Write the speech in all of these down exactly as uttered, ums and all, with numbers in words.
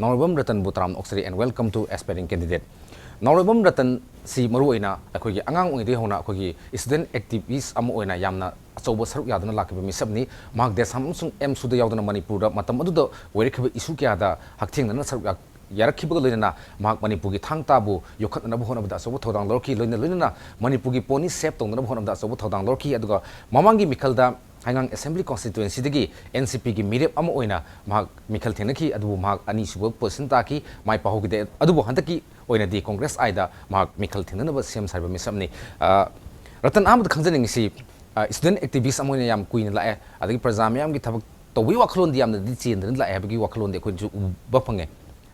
ꯅꯥꯎꯔꯩꯕꯝ ꯔꯇꯟꯕꯨ ꯇꯔꯥꯝꯅ ꯑꯣꯛꯆꯔꯤ and welcome to Aspiring Candidate. ꯅꯥꯎꯔꯩꯕꯝ ꯔꯇꯟꯁꯤ ꯃꯔꯨꯑꯣꯏꯅ ꯑꯩꯈꯣꯏꯒꯤ ꯑꯉꯥꯡ ꯑꯣꯏꯔꯤꯉꯩꯗꯒꯤ ꯍꯧꯅ ꯑꯩꯈꯣꯏꯒꯤ student activist ꯑꯃ ꯑꯣꯏꯅ ꯌꯥꯝꯅ ꯑꯆꯧꯕ ꯁꯔꯨꯛ ꯌꯥꯗꯨꯅ ꯂꯥꯛꯈꯤꯕ ꯃꯤꯁꯛꯅꯤ꯫ ꯃꯍꯥꯛ ꯗꯦꯁꯥꯝ ꯑꯃꯁꯨꯡ ꯑꯦꯝꯁꯨꯗ ꯌꯥꯎꯗꯨꯅ ꯃꯅꯤꯄꯨꯔꯗ ꯃꯇꯝ ꯑꯗꯨꯗ ꯑꯣꯏꯔꯛꯈꯤꯕ issue ꯀꯌꯥꯗ ꯍꯛꯊꯦꯡꯅꯅ ꯁꯔꯨꯛ ꯌꯥ-, ꯌꯥꯔꯛꯈꯤꯕꯒ ꯂꯣꯏꯅꯅ ꯃꯍꯥꯛ ꯃꯅꯤꯄꯨꯔꯒꯤ ꯊꯥꯡ ꯇꯥꯕꯨ ꯌꯣꯛꯈꯠꯅꯅꯕ ꯍꯣꯠꯅꯕꯗ ꯑꯆꯧꯕ ꯊꯧꯗꯥꯡ ꯂꯧꯔꯛꯈꯤ꯫ ꯂꯣꯏꯅ ꯂꯣꯏꯅꯅ ꯃꯅꯤꯄꯨꯔꯒꯤ ꯄꯣꯅꯤ shape ꯇꯧꯅꯅꯕ ꯍꯣꯠꯅꯕꯗ ꯑꯆꯧꯕ ꯊꯧꯗꯥꯡ ꯂꯧꯔꯛꯈꯤ꯫ ꯑꯗꯨꯒ ꯃꯃꯥꯡꯒꯤ ꯃꯤꯈꯜꯗ ꯍꯩꯉꯥꯡ Assembly Constituencyꯗꯒꯤ NCPꯒꯤ ꯃꯤꯔꯦꯞ ꯑꯃ ꯑꯣꯏꯅ ꯃꯍꯥꯛ ꯃꯤꯈꯜ ꯊꯦꯡꯅꯈꯤ꯫ ꯑꯗꯨꯕꯨ ꯃꯍꯥꯛ ꯑꯅꯤꯁꯨꯕ position ꯇꯥꯈꯤ, ꯃꯥꯏ ꯄꯥꯛꯍꯧꯈꯤꯗꯦ꯫ ꯑꯗꯨꯕꯨ ꯍꯟꯗꯛꯀꯤ ꯑꯣꯏꯅꯗꯤ Congress Iꯗ ꯃꯍꯥꯛ ꯃꯤꯈꯜ ꯊꯦꯡꯅꯅꯕ ꯁꯦꯝ ꯁꯥꯔꯤꯕ ꯃꯤꯁꯛ ꯑꯃꯅꯤ꯫ ꯑ, ꯔꯇꯟ, ꯑꯍꯥꯟꯕꯗ ꯈꯪꯖꯅꯤꯡꯉꯤꯁꯤ, ꯑ, student activist ꯑꯃ ꯑꯣꯏꯅ ꯌꯥꯝ ꯀꯨꯏꯅ ꯂꯥꯛꯑꯦ, ꯑꯗꯒꯤ ꯄ꯭ꯔꯖꯥ ꯃꯤꯌꯥꯝꯒꯤ ꯊꯕꯛ ꯇꯧꯕꯒꯤ ꯋꯥꯈꯜꯂꯣꯟꯗꯤ ꯌꯥꯝꯅꯗꯤ ꯆꯦꯟꯗꯅ ꯂꯥꯛꯑꯦ ꯍꯥꯏꯕꯒꯤ ꯋꯥꯈꯜꯂꯣꯟꯗꯤ ꯑꯩꯈꯣꯏꯅꯁꯨ ꯎꯕ ꯐꯪꯉꯦ꯫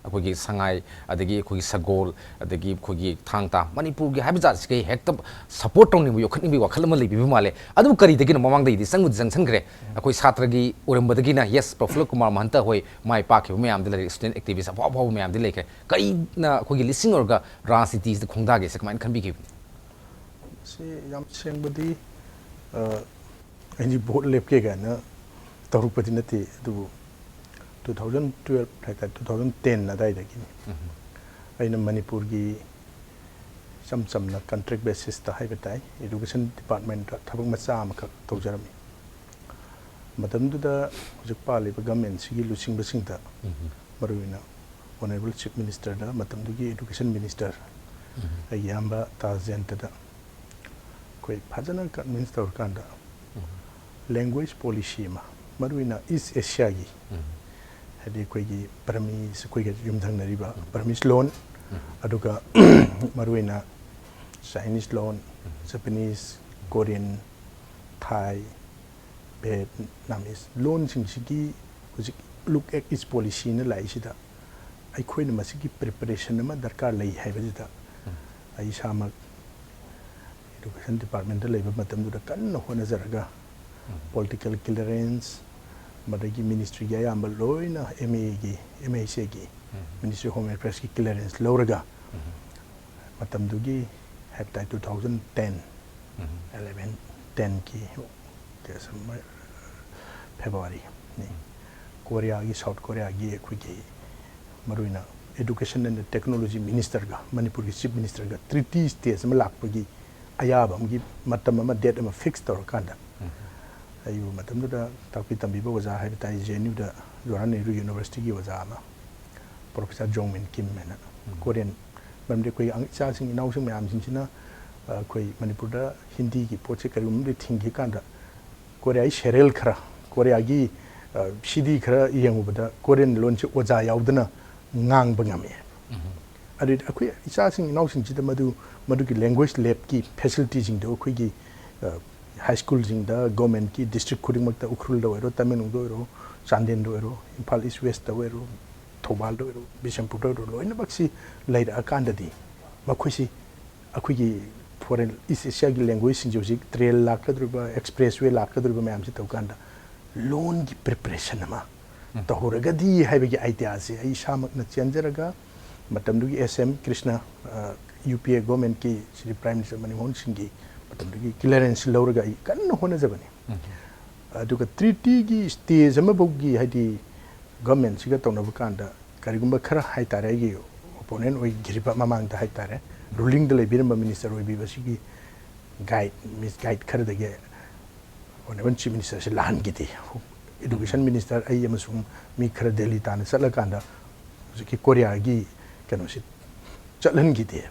ꯑꯩꯈꯣꯏꯒꯤ ꯁꯉꯥꯏ, ꯑꯗꯒꯤ ꯑꯩꯈꯣꯏꯒꯤ ꯁꯒꯣꯜ, ꯑꯗꯒꯤ ꯑꯩꯈꯣꯏꯒꯤ ꯊꯥꯡ ꯇꯥ, ꯃꯅꯤꯄꯨꯔꯒꯤ ꯍꯥꯏꯕ ꯖꯥꯠꯁꯤꯒ ꯍꯦꯛꯇ support ꯇꯧꯅꯤꯡꯕ, ꯌꯣꯛꯈꯠꯅꯤꯡꯕꯒꯤ ꯋꯥꯈꯜ ꯑꯃ ꯂꯩꯕꯤꯕ ꯃꯥꯜꯂꯦ꯫ ꯑꯗꯨꯕꯨ ꯀꯔꯤꯗꯒꯤꯅꯣ? ꯃꯃꯥꯡꯗꯒꯤꯗꯤ ꯆꯪꯕꯨꯗꯤ ꯆꯪꯁꯟꯈ꯭ꯔꯦ꯫ ꯑꯩꯈꯣꯏ ꯁꯥꯇ꯭ꯔꯒꯤ ꯑꯣꯏꯔꯝꯕꯗꯒꯤꯅ, yes, ꯄ꯭ꯔꯐꯨꯜꯂ ꯀꯨꯃꯥꯔ ꯃꯍꯟꯇ ꯍꯣꯏ ꯃꯥꯏ ꯄꯥꯛꯈꯤꯕ ꯃꯌꯥꯝꯗꯤ ꯂꯩꯔꯦ, student activist ꯑꯐꯥꯎ ꯑꯐꯥꯎꯕ ꯃꯌꯥꯝꯗꯤ ꯂꯩꯈ꯭ꯔꯦ꯫ ꯀꯔꯤꯅ ꯑꯩꯈꯣꯏꯒꯤ ꯂꯤꯁꯤꯡ ꯑꯣꯏꯔꯒ ꯔꯥꯖꯅꯤꯇꯤꯁꯤꯗ ꯈꯣꯡꯗꯥꯒꯦꯁꯦ ꯀꯃꯥꯏꯅ ꯈꯟꯕꯤꯈꯤꯕꯅꯤ? ꯁꯤ ꯌꯥꯝ ꯁꯦꯡꯕꯗꯤ, ꯑ, ꯑꯩꯗꯤ vote ꯂꯦꯞꯀꯦ ꯀꯥꯏꯅ ꯇꯧꯔꯛꯄꯗꯤ ꯅꯠꯇꯦ, ꯑꯗꯨꯕꯨ two thousand twelve ꯍꯥꯏꯇꯥꯔꯦ, two thousand ten ꯑꯗꯥꯏꯗꯒꯤꯅꯤ꯫ ꯎꯝ꯫ ꯑꯩꯅ ꯃꯅꯤꯄꯨꯔꯒꯤ ꯏꯆꯝ ꯆꯝꯅ contract basisꯇ ꯍꯥꯏꯕ ꯇꯥꯏ, education departmentꯇ ꯊꯕꯛ ꯃꯆꯥ ꯑꯃꯈꯛ ꯇꯧꯖꯔꯝꯃꯤ꯫ ꯃꯇꯝꯗꯨꯗ ꯍꯧꯖꯤꯛ ꯄꯥꯜꯂꯤꯕ governmentꯁꯤꯒꯤ ꯂꯨꯆꯤꯡꯕꯁꯤꯡꯗ, ꯎꯝ꯫ ꯃꯔꯨꯑꯣꯏꯅ Honourable Chief Ministerꯗ, ꯃꯇꯝꯗꯨꯒꯤ education minister, ꯎꯝ꯫ ꯑꯩꯒꯤ ꯏꯌꯥꯝꯕ ꯇꯥꯖ ꯖꯌꯟꯇꯗ ꯑꯩꯈꯣꯏ ꯐꯖꯅ convince ꯇꯧꯔꯀꯥꯟꯗ, ꯎꯝ꯫ Language policy ꯑꯃ, ꯃꯔꯨꯑꯣꯏꯅ East Asiaꯒꯤ, ꯎꯝ꯫ ꯍꯥꯏꯗꯤ ꯑꯩꯈꯣꯏꯒꯤ Burmese, ꯑꯩꯈꯣꯏꯒ ꯌꯨꯝꯊꯪꯅꯔꯤꯕ, ꯎꯝ꯫ Burmese ꯂꯣꯟ, ꯎꯝ꯫ ꯑꯗꯨꯒ ꯃꯔꯨꯑꯣꯏꯅ Chinese ꯂꯣꯟ, ꯎꯝ꯫ Japanese, Korean, Thai, Vietnamese ꯂꯣꯟꯁꯤꯡꯁꯤꯒꯤ ꯍꯧꯖꯤꯛ Look at East policyꯅ ꯂꯥꯛꯏꯁꯤꯗ ꯑꯩꯈꯣꯏꯅ ꯃꯁꯤꯒꯤ preparation ꯑꯃ ꯗꯔꯀꯥꯔ ꯂꯩ ꯍꯥꯏꯕꯁꯤꯗ, ꯎꯝ꯫ ꯑꯩ ꯏꯁꯥꯃꯛ education departmentꯇ ꯂꯩꯕ ꯃꯇꯝꯗꯨꯗ ꯀꯟꯅ ꯍꯣꯠꯅꯖꯔꯒ, ꯎꯝ꯫ Political clearance, ꯃꯗꯒꯤ ministryꯒꯤ ꯑꯌꯥꯝꯕ ꯂꯣꯏꯅ MAꯒꯤ, MHAꯒꯤ, ꯎꯝ꯫ Ministry of Home Affairsꯀꯤ clearance ꯂꯧꯔꯒ, ꯎꯝ꯫ ꯃꯇꯝꯗꯨꯒꯤ ꯍꯥꯏꯕ ꯇꯥꯏ, two thousand ten, ꯎꯝ꯫ Eleven, tenꯀꯤ December, Februaryꯅꯤ꯫ ꯀꯣꯔꯤꯌꯥꯒꯤ, South Koreaꯒꯤ ꯑꯩꯈꯣꯏꯒꯤ ꯃꯔꯨꯑꯣꯏꯅ Education and Technology Ministerꯒ ꯃꯅꯤꯄꯨꯔꯒꯤ Chief Ministerꯒ treaty stage ꯑꯃ ꯂꯥꯛꯄꯒꯤ ꯑꯌꯥꯕ ꯑꯃꯒꯤ ꯃꯇꯝ ꯑꯃ, date ꯑꯃ fix ꯇꯧꯔꯀꯥꯟꯗ, ꯑꯩꯕꯨ ꯃꯇꯝꯗꯨꯗ ꯇꯥꯛꯄꯤ ꯇꯝꯕꯤꯕ ꯑꯣꯖꯥ ꯍꯥꯏꯕ ꯇꯥꯏ, J N Uꯗ Jawaharlal Nehru Universityꯒꯤ ꯑꯣꯖꯥ ꯑꯃ, Professor Jong Min Kim ꯍꯥꯏꯅ, Korean, ꯃꯔꯝꯗꯤ ꯑꯩꯈꯣꯏꯒꯤ ꯑꯉ-, ꯏꯆꯥꯁꯤꯡ ꯏꯅꯥꯎꯁꯤꯡ ꯃꯌꯥꯝꯁꯤꯡꯁꯤꯅ, ꯑ, ꯑꯩꯈꯣꯏ ꯃꯅꯤꯄꯨꯔꯗ ꯍꯤꯟꯗꯤꯒꯤ ꯄꯣꯠꯁꯦ ꯀꯔꯤꯒꯨꯝꯕꯗꯤ ꯊꯤꯡꯈꯤ ꯀꯥꯟꯗ, ꯀꯣꯔꯤꯌꯥꯒꯤ serial ꯈꯔ, ꯀꯣꯔꯤꯌꯥꯒꯤ, ꯑ, C D ꯈꯔ ꯌꯦꯡꯉꯨꯕꯗ Korean ꯂꯣꯟꯁꯦ ꯑꯣꯖꯥ ꯌꯥꯎꯗꯅ ꯉꯥꯡꯕ ꯉꯝꯃꯦ꯫ ꯑꯗꯨꯗꯤ ꯑꯩꯈꯣꯏ ꯏꯆꯥꯁꯤꯡ ꯏꯅꯥꯎꯁꯤꯡꯁꯤꯗ ꯃꯗꯨ, ꯃꯗꯨꯒꯤ language labꯀꯤ facilityꯁꯤꯡꯗꯣ ꯑꯩꯈꯣꯏꯒꯤ, ꯑ, high schoolꯁꯤꯡꯗ, governmentꯀꯤ district ꯈꯨꯗꯤꯡꯃꯛꯇ, ꯎꯈ꯭ꯔꯨꯜꯗ ꯑꯣꯏꯔꯣ, ꯇꯃꯦꯡꯂꯣꯡꯗ ꯑꯣꯏꯔꯣ, ꯆꯥꯟꯗꯦꯜꯗ ꯑꯣꯏꯔꯣ, ꯏꯝꯐꯥꯜ East Westꯇ ꯑꯣꯏꯔꯣ, ꯊꯧꯕꯥꯜꯗ ꯑꯣꯏꯔꯣ, ꯕꯤꯁꯦꯝꯄꯨꯔꯗ ꯑꯣꯏꯔꯣ, ꯂꯣꯏꯅꯃꯛꯁꯤ ꯂꯩꯔꯛꯑꯀꯥꯟꯗꯗꯤ ꯃꯈꯣꯏꯁꯤ ꯑꯩꯈꯣꯏꯒꯤ foreign, East Asiaꯒꯤ languageꯁꯤꯡꯁꯦ ꯍꯧꯖꯤꯛ train ꯂꯥꯛꯀꯗꯧꯔꯤꯕ, expressway ꯂꯥꯛꯀꯗꯧꯔꯤꯕ ꯃꯌꯥꯝꯁꯤ ꯇꯧꯀꯥꯟꯗ ꯂꯣꯟꯒꯤ preparation ꯑꯃ ꯇꯧꯍꯧꯔꯒꯗꯤ ꯍꯥꯏꯕꯒꯤ ideaꯁꯦ ꯑꯩ ꯏꯁꯥꯃꯛꯅ ꯆꯦꯟꯖꯔꯒ ꯃꯇꯝꯗꯨꯒꯤ S M Krishna, ꯑ, U P A governmentꯀꯤ CD Prime Minister Manmohan ꯁꯤꯡꯒꯤ ꯃꯇꯝꯗꯨꯒꯤ clearance ꯂꯧꯔꯒ ꯑꯩ ꯀꯟꯅ ꯍꯣꯠꯅꯖꯕꯅꯤ꯫ ꯑꯗꯨꯒ treatyꯒꯤ stage ꯑꯃꯐꯥꯎꯒꯤ, ꯍꯥꯏꯗꯤ governmentꯁꯤꯒ ꯇꯧꯅꯕ ꯀꯥꯟꯗ ꯀꯔꯤꯒꯨꯝꯕ ꯈꯔ ꯍꯥꯏꯇꯥꯔꯦ, ꯑꯩꯒꯤ opponent ꯑꯣꯏꯈ꯭ꯔꯤꯕ ꯃꯃꯥꯡꯗ ꯍꯥꯏꯇꯥꯔꯦ, rulingꯗ ꯂꯩꯕꯤꯔꯝꯕ minister ꯑꯣꯏꯕꯤꯕꯁꯤꯒꯤ guide, misguide ꯈꯔꯗꯒꯤ Honorable Chief Ministerꯁꯤ ꯂꯥꯛꯍꯟꯈꯤꯗꯦ꯫ Education Minister ꯑꯩ ꯑꯃꯁꯨꯡ ꯃꯤ ꯈꯔ ꯗꯦꯜꯂꯤ ꯇꯥꯟꯅ ꯆꯠꯂꯀꯥꯟꯗ ꯍꯧꯖꯤꯛꯀꯤ ꯀꯣꯔꯤꯌꯥꯒꯤ ꯀꯩꯅꯣꯁꯤ ꯆꯠꯍꯟꯈꯤꯗꯦ꯫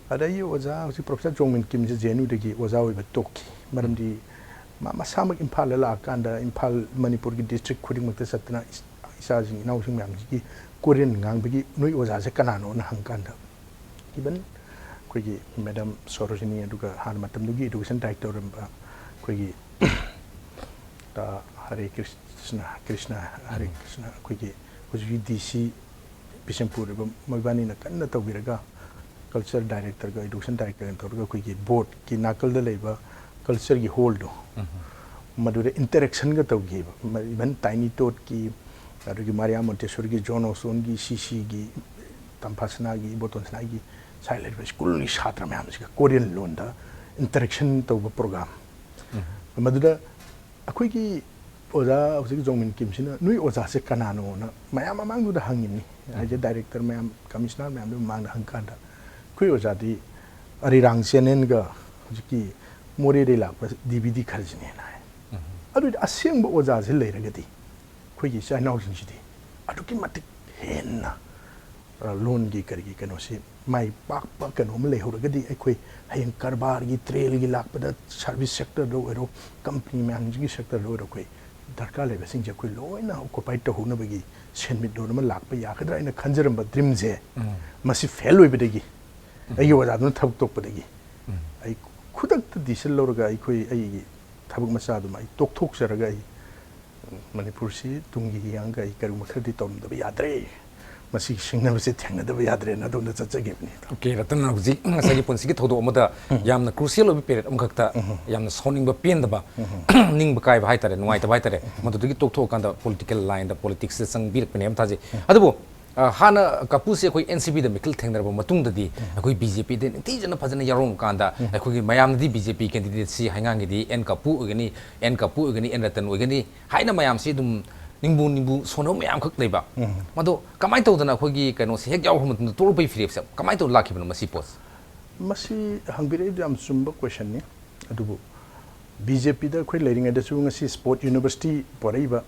ꯑꯗ ꯑꯩ ꯑꯣꯖꯥ ꯍꯧꯖꯤꯛ Professor Jong Min Kimꯁꯦ J N Uꯗꯒꯤ ꯑꯣꯖꯥ ꯑꯣꯏꯕ ꯇꯣꯛꯈꯤ꯫ ꯃꯔꯝꯗꯤ ꯃꯥ ꯃꯁꯥꯃꯛ ꯏꯝꯐꯥꯜꯗ ꯂꯥꯛꯑꯀꯥꯟꯗ ꯏꯝꯐꯥꯜ, ꯃꯅꯤꯄꯨꯔꯒꯤ district ꯈꯨꯗꯤꯡꯃꯛꯇ ꯆꯠꯇꯅ ꯏꯆꯥꯁꯤꯡ ꯏꯅꯥꯎꯁꯤꯡ ꯃꯌꯥꯝꯁꯤꯒꯤ Korean ꯉꯥꯡꯕꯒꯤ ꯅꯣꯏ ꯑꯣꯖꯥꯁꯦ ꯀꯅꯥꯅꯣꯅ ꯍꯪꯀꯥꯟꯗ, even ꯑꯩꯈꯣꯏꯒꯤ Madam Sarojini, ꯑꯗꯨꯒ ꯍꯥꯟꯅ ꯃꯇꯝꯗꯨꯒꯤ education director ꯑꯣꯏꯔꯝꯕ ꯑꯩꯈꯣꯏꯒꯤ, ꯑ, ꯍꯔꯦ ꯀ꯭ꯔꯤꯁꯅ, ꯀ꯭ꯔꯤꯁꯅ, ꯍꯔꯦ ꯀ꯭ꯔꯤꯁꯅ, ꯑꯩꯈꯣꯏꯒꯤ ꯍꯧꯖꯤꯛꯀꯤ D C ꯕꯤꯁꯦꯝꯄꯨꯔ ꯑꯣꯏꯕ ꯃꯣꯏꯕꯥꯅꯤꯅ ꯀꯟꯅ ꯇꯧꯕꯤꯔꯒ culture directorꯒ education directorꯒ ꯇꯧꯔꯒ ꯑꯩꯈꯣꯏꯒꯤ boardꯀꯤ ꯅꯥꯀꯜꯗ ꯂꯩꯕ cultureꯒꯤ hallꯗꯣ ꯃꯗꯨꯗ interactionꯒ ꯇꯧꯈꯤꯕ꯫ ꯃ-, even Tiny Toddꯀꯤ, ꯑꯗꯨꯒꯤ Maria Montessoriꯒꯤ, John Osborneꯒꯤ, C Cꯒꯤ, ꯇꯝꯐꯥ ꯁꯅꯥꯒꯤ, ꯏꯕꯣꯇꯣꯟ ꯁꯅꯥꯒꯤ ꯁꯥꯏ ꯂꯩꯔꯤꯕ schoolꯒꯤ ꯁꯥꯇ꯭ꯔ ꯃꯌꯥꯝꯁꯤꯒ Korean ꯂꯣꯟꯗ interaction ꯇꯧꯕ program꯫ ꯃꯗꯨꯗ ꯑꯩꯈꯣꯏꯒꯤ ꯑꯣꯖꯥ ꯍꯧꯖꯤꯛ ꯖꯣꯡꯃꯤꯟ ꯀꯤꯝꯁꯤꯅ ꯅꯣꯏ ꯑꯣꯖꯥꯁꯦ ꯀꯅꯥꯅꯣꯅ ꯃꯌꯥꯝ ꯃꯃꯥꯡꯗꯨꯗ ꯍꯪꯉꯤꯕꯅꯤ꯫ ꯍꯥꯏꯗꯤ ꯗꯥꯏꯔꯦꯛꯇꯔ ꯃꯌꯥꯝ, ꯀꯃꯤꯁꯅꯔ ꯃꯌꯥꯝꯗꯨ ꯃꯃꯥꯡꯗ ꯍꯪꯀꯥꯟꯗ ꯑꯩꯈꯣꯏ ꯑꯣꯖꯥꯗꯤ ꯑꯔꯤꯔꯥꯡ ꯆꯦꯅꯦꯟꯒ ꯍꯧꯖꯤꯛꯀꯤ ꯃꯣꯔꯦꯗꯩ ꯂꯥꯛꯄ ꯗꯤ ꯕꯤ ꯗꯤ ꯈꯔꯁꯤꯅꯦꯅ ꯍꯥꯏ꯫ ꯑꯗꯨꯗꯤ ꯑꯁꯦꯡꯕ ꯑꯣꯖꯥꯁꯦ ꯂꯩꯔꯒꯗꯤ ꯑꯩꯈꯣꯏꯒꯤ ꯏꯆꯥ ꯏꯅꯥꯎꯁꯤꯡꯁꯤꯗꯤ ꯑꯗꯨꯛꯀꯤ ꯃꯇꯤꯛ ꯍꯦꯟꯅ ꯑ, ꯂꯣꯟꯒꯤ ꯀꯔꯤꯒꯤ ꯀꯩꯅꯣꯁꯤ ꯃꯥꯏ ꯄꯥꯛꯄ ꯀꯩꯅꯣ ꯑꯃ ꯂꯩꯍꯧꯔꯒꯗꯤ ꯑꯩꯈꯣꯏ ꯍꯌꯦꯡ ꯀꯔꯕꯥꯔꯒꯤ ꯇ꯭ꯔꯦꯜꯒꯤ ꯂꯥꯛꯄꯗ ꯁꯥꯔꯚꯤꯁ ꯁꯦꯛꯇꯔꯗ ꯑꯣꯏꯔꯣ, ꯀꯝꯄꯅꯤ ꯃꯌꯥꯝꯁꯤꯒꯤ ꯁꯦꯛꯇꯔꯗ ꯑꯣꯏꯔꯣ, ꯑꯩꯈꯣꯏ ꯗꯔꯀꯥꯔ ꯂꯩꯕꯁꯤꯡꯁꯦ ꯑꯩꯈꯣꯏ ꯂꯣꯏꯅ ꯑꯣꯀꯨꯄꯥꯏ ꯇꯧꯍꯧꯅꯕꯒꯤ ꯁꯦꯟꯃꯤꯠꯂꯣꯟ ꯑꯃ ꯂꯥꯛꯄ ꯌꯥꯒꯗ꯭ꯔꯥ ꯍꯥꯏꯅ ꯈꯟꯖꯔꯝꯕ ꯗ꯭ꯔꯤꯝꯁꯦ ꯃꯁꯤ ꯐꯦꯜ ꯑꯣꯏꯕꯗꯒꯤ ꯑꯩꯒꯤ ꯑꯣꯖꯥꯗꯨꯅ ꯊꯕꯛ ꯇꯣꯛꯄꯗꯒꯤ ꯑꯩ ꯈꯨꯗꯛꯇ ꯗꯤꯁꯤꯖꯟ ꯂꯧꯔꯒ ꯑꯩꯈꯣꯏ ꯑꯩꯒꯤ ꯊꯕꯛ ꯃꯆꯥꯗꯨꯃ ꯑꯩ ꯇꯣꯛꯊꯣꯛꯆꯔꯒ ꯑꯩ ꯃꯅꯤꯄꯨꯔꯁꯤ ꯇꯨꯡꯒꯤ ꯌꯦꯡꯉꯒ ꯑꯩ ꯀꯔꯤꯒꯨꯝꯕ ꯈꯔꯗꯤ ꯇꯧꯔꯝꯗꯕ ꯌꯥꯗ꯭ꯔꯦ, ꯃꯁꯤꯒꯤ ꯁꯤꯡꯅꯕꯁꯦ ꯊꯦꯡꯅꯗꯕ ꯌꯥꯗ꯭ꯔꯦꯅ ꯑꯗꯣꯝꯗ ꯆꯠꯆꯒꯤꯕꯅꯤ꯫ ꯑꯣꯀꯦ, ꯔꯇꯟ, ꯍꯧꯖꯤꯛ ꯉꯁꯥꯏꯒꯤ ꯄꯨꯟꯁꯤꯒꯤ ꯊꯧꯗꯣꯛ ꯑꯃꯗ ꯌꯥꯝꯅ ꯀ꯭ꯔꯨꯁꯤꯌꯦꯜ ꯑꯣꯏꯕ ꯄꯦꯔꯦꯠ ꯑꯃꯈꯛꯇ ꯌꯥꯝꯅ ꯁꯥꯎꯅꯤꯡꯕ, ꯄꯦꯟꯗꯕ, ꯅꯤꯡꯕ ꯀꯥꯏꯕ ꯍꯥꯏꯇꯥꯔꯦ, ꯅꯨꯡꯉꯥꯏꯇꯕ ꯍꯥꯏꯇꯥꯔꯦ, ꯃꯗꯨꯗꯒꯤ ꯇꯣꯛꯊꯣꯛꯑꯀꯥꯟꯗ ꯄꯣꯂꯤꯇꯤꯀꯦꯜ ꯂꯥꯏꯟꯗ, ꯄꯣꯂꯤꯇꯤꯛꯁꯇ ꯆꯪꯕꯤꯔꯛꯄꯅꯦ ꯍꯥꯏꯕ ꯊꯥꯖꯩ꯫ ꯑꯗꯨꯕꯨ ꯑ, ꯍꯥꯟꯅ ꯀꯥꯄꯨꯁꯦ ꯑꯩꯈꯣꯏ ꯑꯦꯟ ꯁꯤ ꯄꯤꯗ ꯃꯤꯈꯜ ꯊꯦꯡꯅꯔꯕ ꯃꯇꯨꯡꯗꯗꯤ ꯑꯩꯈꯣꯏ ꯕꯤ ꯖꯦ ꯄꯤꯗ ꯅꯤꯡꯊꯤꯖꯅ ꯐꯖꯅ ꯌꯥꯎꯔꯝꯕ ꯀꯥꯟꯗ ꯑꯩꯈꯣꯏꯒꯤ ꯃꯌꯥꯝꯅꯗꯤ ꯕꯤ ꯖꯦ ꯄꯤ ꯀꯦꯟꯗꯤꯗꯦꯠꯁꯤ ꯍꯩꯉꯥꯡꯒꯤꯗꯤ ꯑꯦꯟ ꯀꯥꯄꯨ ꯑꯣꯏꯒꯅꯤ, ꯑꯦꯟ ꯀꯥꯄꯨ ꯑꯣꯏꯒꯅꯤ, ꯑꯦꯟ ꯔꯇꯟ ꯑꯣꯏꯒꯅꯤ ꯍꯥꯏꯅ ꯃꯌꯥꯝꯁꯤ ꯑꯗꯨꯝ ꯅꯤꯡꯕꯨ ꯅꯤꯡꯕꯨ ꯁꯣꯟꯅꯕ ꯃꯌꯥꯝꯈꯛ ꯂꯩꯕ꯫ ꯃꯗꯣ ꯀꯃꯥꯏꯅ ꯇꯧꯗꯅ ꯑꯩꯈꯣꯏꯒꯤ ꯀꯩꯅꯣꯁꯦ ꯍꯦꯛ ꯌꯥꯎꯈ꯭ꯔ ꯃꯇꯨꯡꯗ ꯇꯣꯔꯛꯄꯒꯤ ꯐꯤꯔꯦꯞꯁꯦ ꯀꯃꯥꯏꯅ ꯇꯧꯔ ꯂꯥꯛꯈꯤꯕꯅꯣ ꯃꯁꯤ ꯄꯣꯠꯁꯦ? ꯃꯁꯤ ꯍꯪꯕꯤꯔꯛꯏꯗꯣ ꯌꯥꯝ ꯆꯨꯝꯕ ꯀꯣꯏꯁꯟꯅꯤ꯫ ꯑꯗꯨꯕꯨ ꯕꯤ ꯖꯦ ꯄꯤꯗ ꯑꯩꯈꯣꯏ ꯂꯩꯔꯤꯉꯩꯗꯁꯨ ꯉꯁꯤ ꯁ꯭ꯄꯣꯔꯠ ꯌꯨꯅꯤꯚꯔꯁꯤꯇꯤ ꯄꯣꯔꯛꯏꯕ,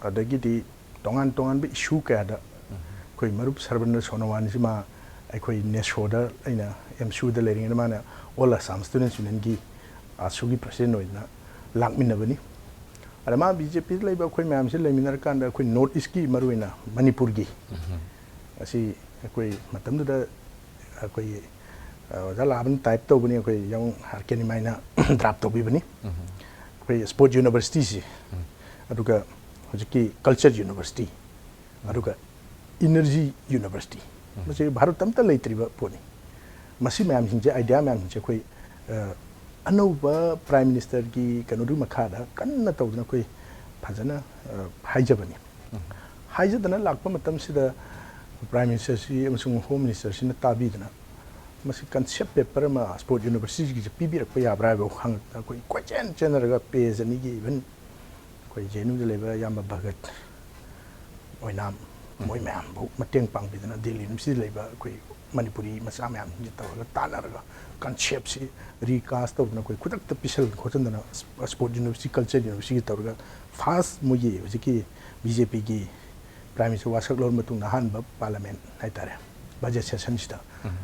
ꯑꯗꯒꯤꯗꯤ ꯇꯣꯉꯥꯟ ꯇꯣꯉꯥꯟꯕ ꯏꯁꯨ ꯀꯌꯥꯗ ꯑꯩꯈꯣꯏ ꯃꯔꯨꯞ ꯁꯔꯕꯟꯗ ꯁꯣꯅꯣꯋꯥꯟꯁꯤ ꯃꯥ ꯑꯩꯈꯣꯏ ꯅꯦꯁꯣꯗ, ꯑꯩꯅ ꯑꯦꯝ ꯁꯨꯗ ꯂꯩꯔꯤꯉꯩꯗ ꯃꯥꯅ ꯑꯣꯜ ꯑꯁꯥꯝ ꯁ꯭ꯇꯨꯗꯦꯟꯠꯁ ꯌꯨꯅꯤꯌꯟꯒꯤ ꯑꯁꯨꯒꯤ ꯄ꯭ꯔꯁꯤꯗꯦꯟꯠ ꯑꯣꯏꯗꯅ ꯂꯥꯛꯃꯤꯟꯅꯕꯅꯤ꯫ ꯑꯗ ꯃꯥ ꯕꯤ ꯖꯦ ꯄꯤꯗ ꯂꯩꯕ ꯑꯩꯈꯣꯏ ꯃꯌꯥꯝꯁꯤ ꯂꯩꯃꯤꯟꯅꯔꯀꯥꯟꯗ ꯑꯩꯈꯣꯏ ꯅꯣꯔꯠ ꯏꯁ꯭ꯠꯀꯤ, ꯃꯔꯨꯑꯣꯏꯅ ꯃꯅꯤꯄꯨꯔꯒꯤ ꯑꯁꯤ ꯑꯩꯈꯣꯏ ꯃꯇꯝꯗꯨꯗ ꯑꯩꯈꯣꯏꯒꯤ, ꯑ, ꯑꯣꯖꯥ ꯂꯥꯕꯅ ꯇꯥꯏꯞ ꯇꯧꯕꯅꯤ, ꯑꯩꯈꯣꯏ ꯌꯥꯎ ꯍꯥꯔꯀꯦꯅꯤꯃꯥꯏꯅ ꯗ꯭ꯔꯥꯐ ꯇꯧꯕꯤꯕꯅꯤ꯫ ꯑꯩꯈꯣꯏ ꯁ꯭ꯄꯣꯔꯠ ꯌꯨꯅꯤꯚꯔꯁꯤꯇꯤꯁꯤ, ꯑꯗꯨꯒ ꯍꯧꯖꯤꯛꯀꯤ ꯀꯜꯆꯔ ꯌꯨꯅꯤꯚꯔꯁꯤꯇꯤ, ꯑꯗꯨꯒ ꯏꯅꯔꯖꯤ ꯌꯨꯅꯤꯚꯔꯁꯤꯇꯤ, ꯃꯁꯤ ꯚꯥꯔꯠꯇ ꯑꯝꯇ ꯂꯩꯇ꯭ꯔꯤꯕ ꯄꯣꯠꯅꯤ꯫ ꯃꯁꯤ ꯃꯌꯥꯝꯁꯤꯡꯁꯦ, ꯑꯥꯏꯗꯤꯌꯥ ꯃꯌꯥꯝꯁꯤꯡꯁꯦ ꯑꯩꯈꯣꯏ, ꯑ, ꯑꯅꯧꯕ ꯄ꯭ꯔꯥꯏꯝ ꯃꯤꯅꯤꯁꯇꯔꯒꯤ ꯀꯩꯅꯣꯗꯨꯒꯤ ꯃꯈꯥꯗ ꯀꯟꯅ ꯇꯧꯗꯅ ꯑꯩꯈꯣꯏ ꯐꯖꯅ, ꯑ, ꯍꯥꯏꯖꯕꯅꯤ꯫ ꯍꯥꯏꯖꯗꯅ ꯂꯥꯛꯄ ꯃꯇꯝꯁꯤꯗ ꯄ꯭ꯔꯥꯏꯝ ꯃꯤꯅꯤꯁꯇꯔꯁꯤ ꯑꯃꯁꯨꯡ ꯍꯣꯝ ꯃꯤꯅꯤꯁꯇꯔꯁꯤꯅ ꯇꯥꯕꯤꯗꯅ ꯃꯁꯤ ꯀꯟꯁꯦꯞ ꯄꯦꯄꯔ ꯑꯃ ꯁ꯭ꯄꯣꯔꯠ ꯌꯨꯅꯤꯚꯔꯁꯤꯇꯤꯒꯤꯁꯦ ꯄꯤꯕꯤꯔꯛꯄ ꯌꯥꯕ꯭ꯔꯥ ꯍꯥꯏꯕ ꯍꯪꯉꯛꯇꯅ ꯑꯩꯈꯣꯏ ꯀꯣꯏꯆꯦꯟ ꯆꯦꯟꯅꯔꯒ ꯄꯦꯖ ꯑꯅꯤꯒꯤ ꯏꯚꯟ ꯑꯩꯈꯣꯏ ꯖꯦ ꯑꯦꯟ ꯌꯨꯗ ꯂꯩꯕ ꯏꯌꯥꯝꯕ ꯚꯒꯠ ꯑꯣꯏꯅꯥꯝ, ꯃꯣꯏ ꯃꯌꯥꯝꯕꯨ ꯃꯇꯦꯡ ꯄꯥꯡꯕꯤꯗꯅ ꯗꯦꯜꯂꯤ ꯌꯨꯅꯤꯚꯔꯁꯤꯇꯤꯗ ꯂꯩꯕ ꯑꯩꯈꯣꯏ ꯃꯅꯤꯄꯨꯔꯤ ꯃꯆꯥ ꯃꯌꯥꯝꯁꯤꯡꯁꯤ ꯇꯧꯔꯒ ꯇꯥꯟꯅꯔꯒ ꯀꯟꯁꯦꯞꯁꯤ ꯔꯤꯀꯥꯁ ꯇꯧꯗꯅ ꯑꯩꯈꯣꯏ ꯈꯨꯗꯛꯇ ꯄꯤꯁꯜ ꯈꯣꯠꯆꯟꯗꯅ ꯁ꯭ꯄꯣꯔꯠ ꯌꯨꯅꯤꯚꯔꯁꯤꯇꯤ, ꯀꯜꯆꯔ ꯌꯨꯅꯤꯚꯔꯁꯤꯇꯤꯒꯤ ꯇꯧꯔꯒ ꯐꯥꯔꯁ ꯃꯣꯏꯒꯤ ꯍꯧꯖꯤꯛꯀꯤ ꯕꯤ ꯖꯦ ꯄꯤꯒꯤ ꯄ꯭ꯔꯥꯏꯝ ꯃꯤꯅꯤꯁꯇꯔ ꯋꯥꯁꯛ ꯂꯧꯔ ꯃꯇꯨꯡꯗ ꯑꯍꯥꯟꯕ ꯄꯥꯔꯂꯤꯌꯥꯃꯦꯟ ꯍꯥꯏꯇꯥꯔꯦ, ꯕꯖꯦꯠ ꯁꯦꯁꯟꯁꯤꯗ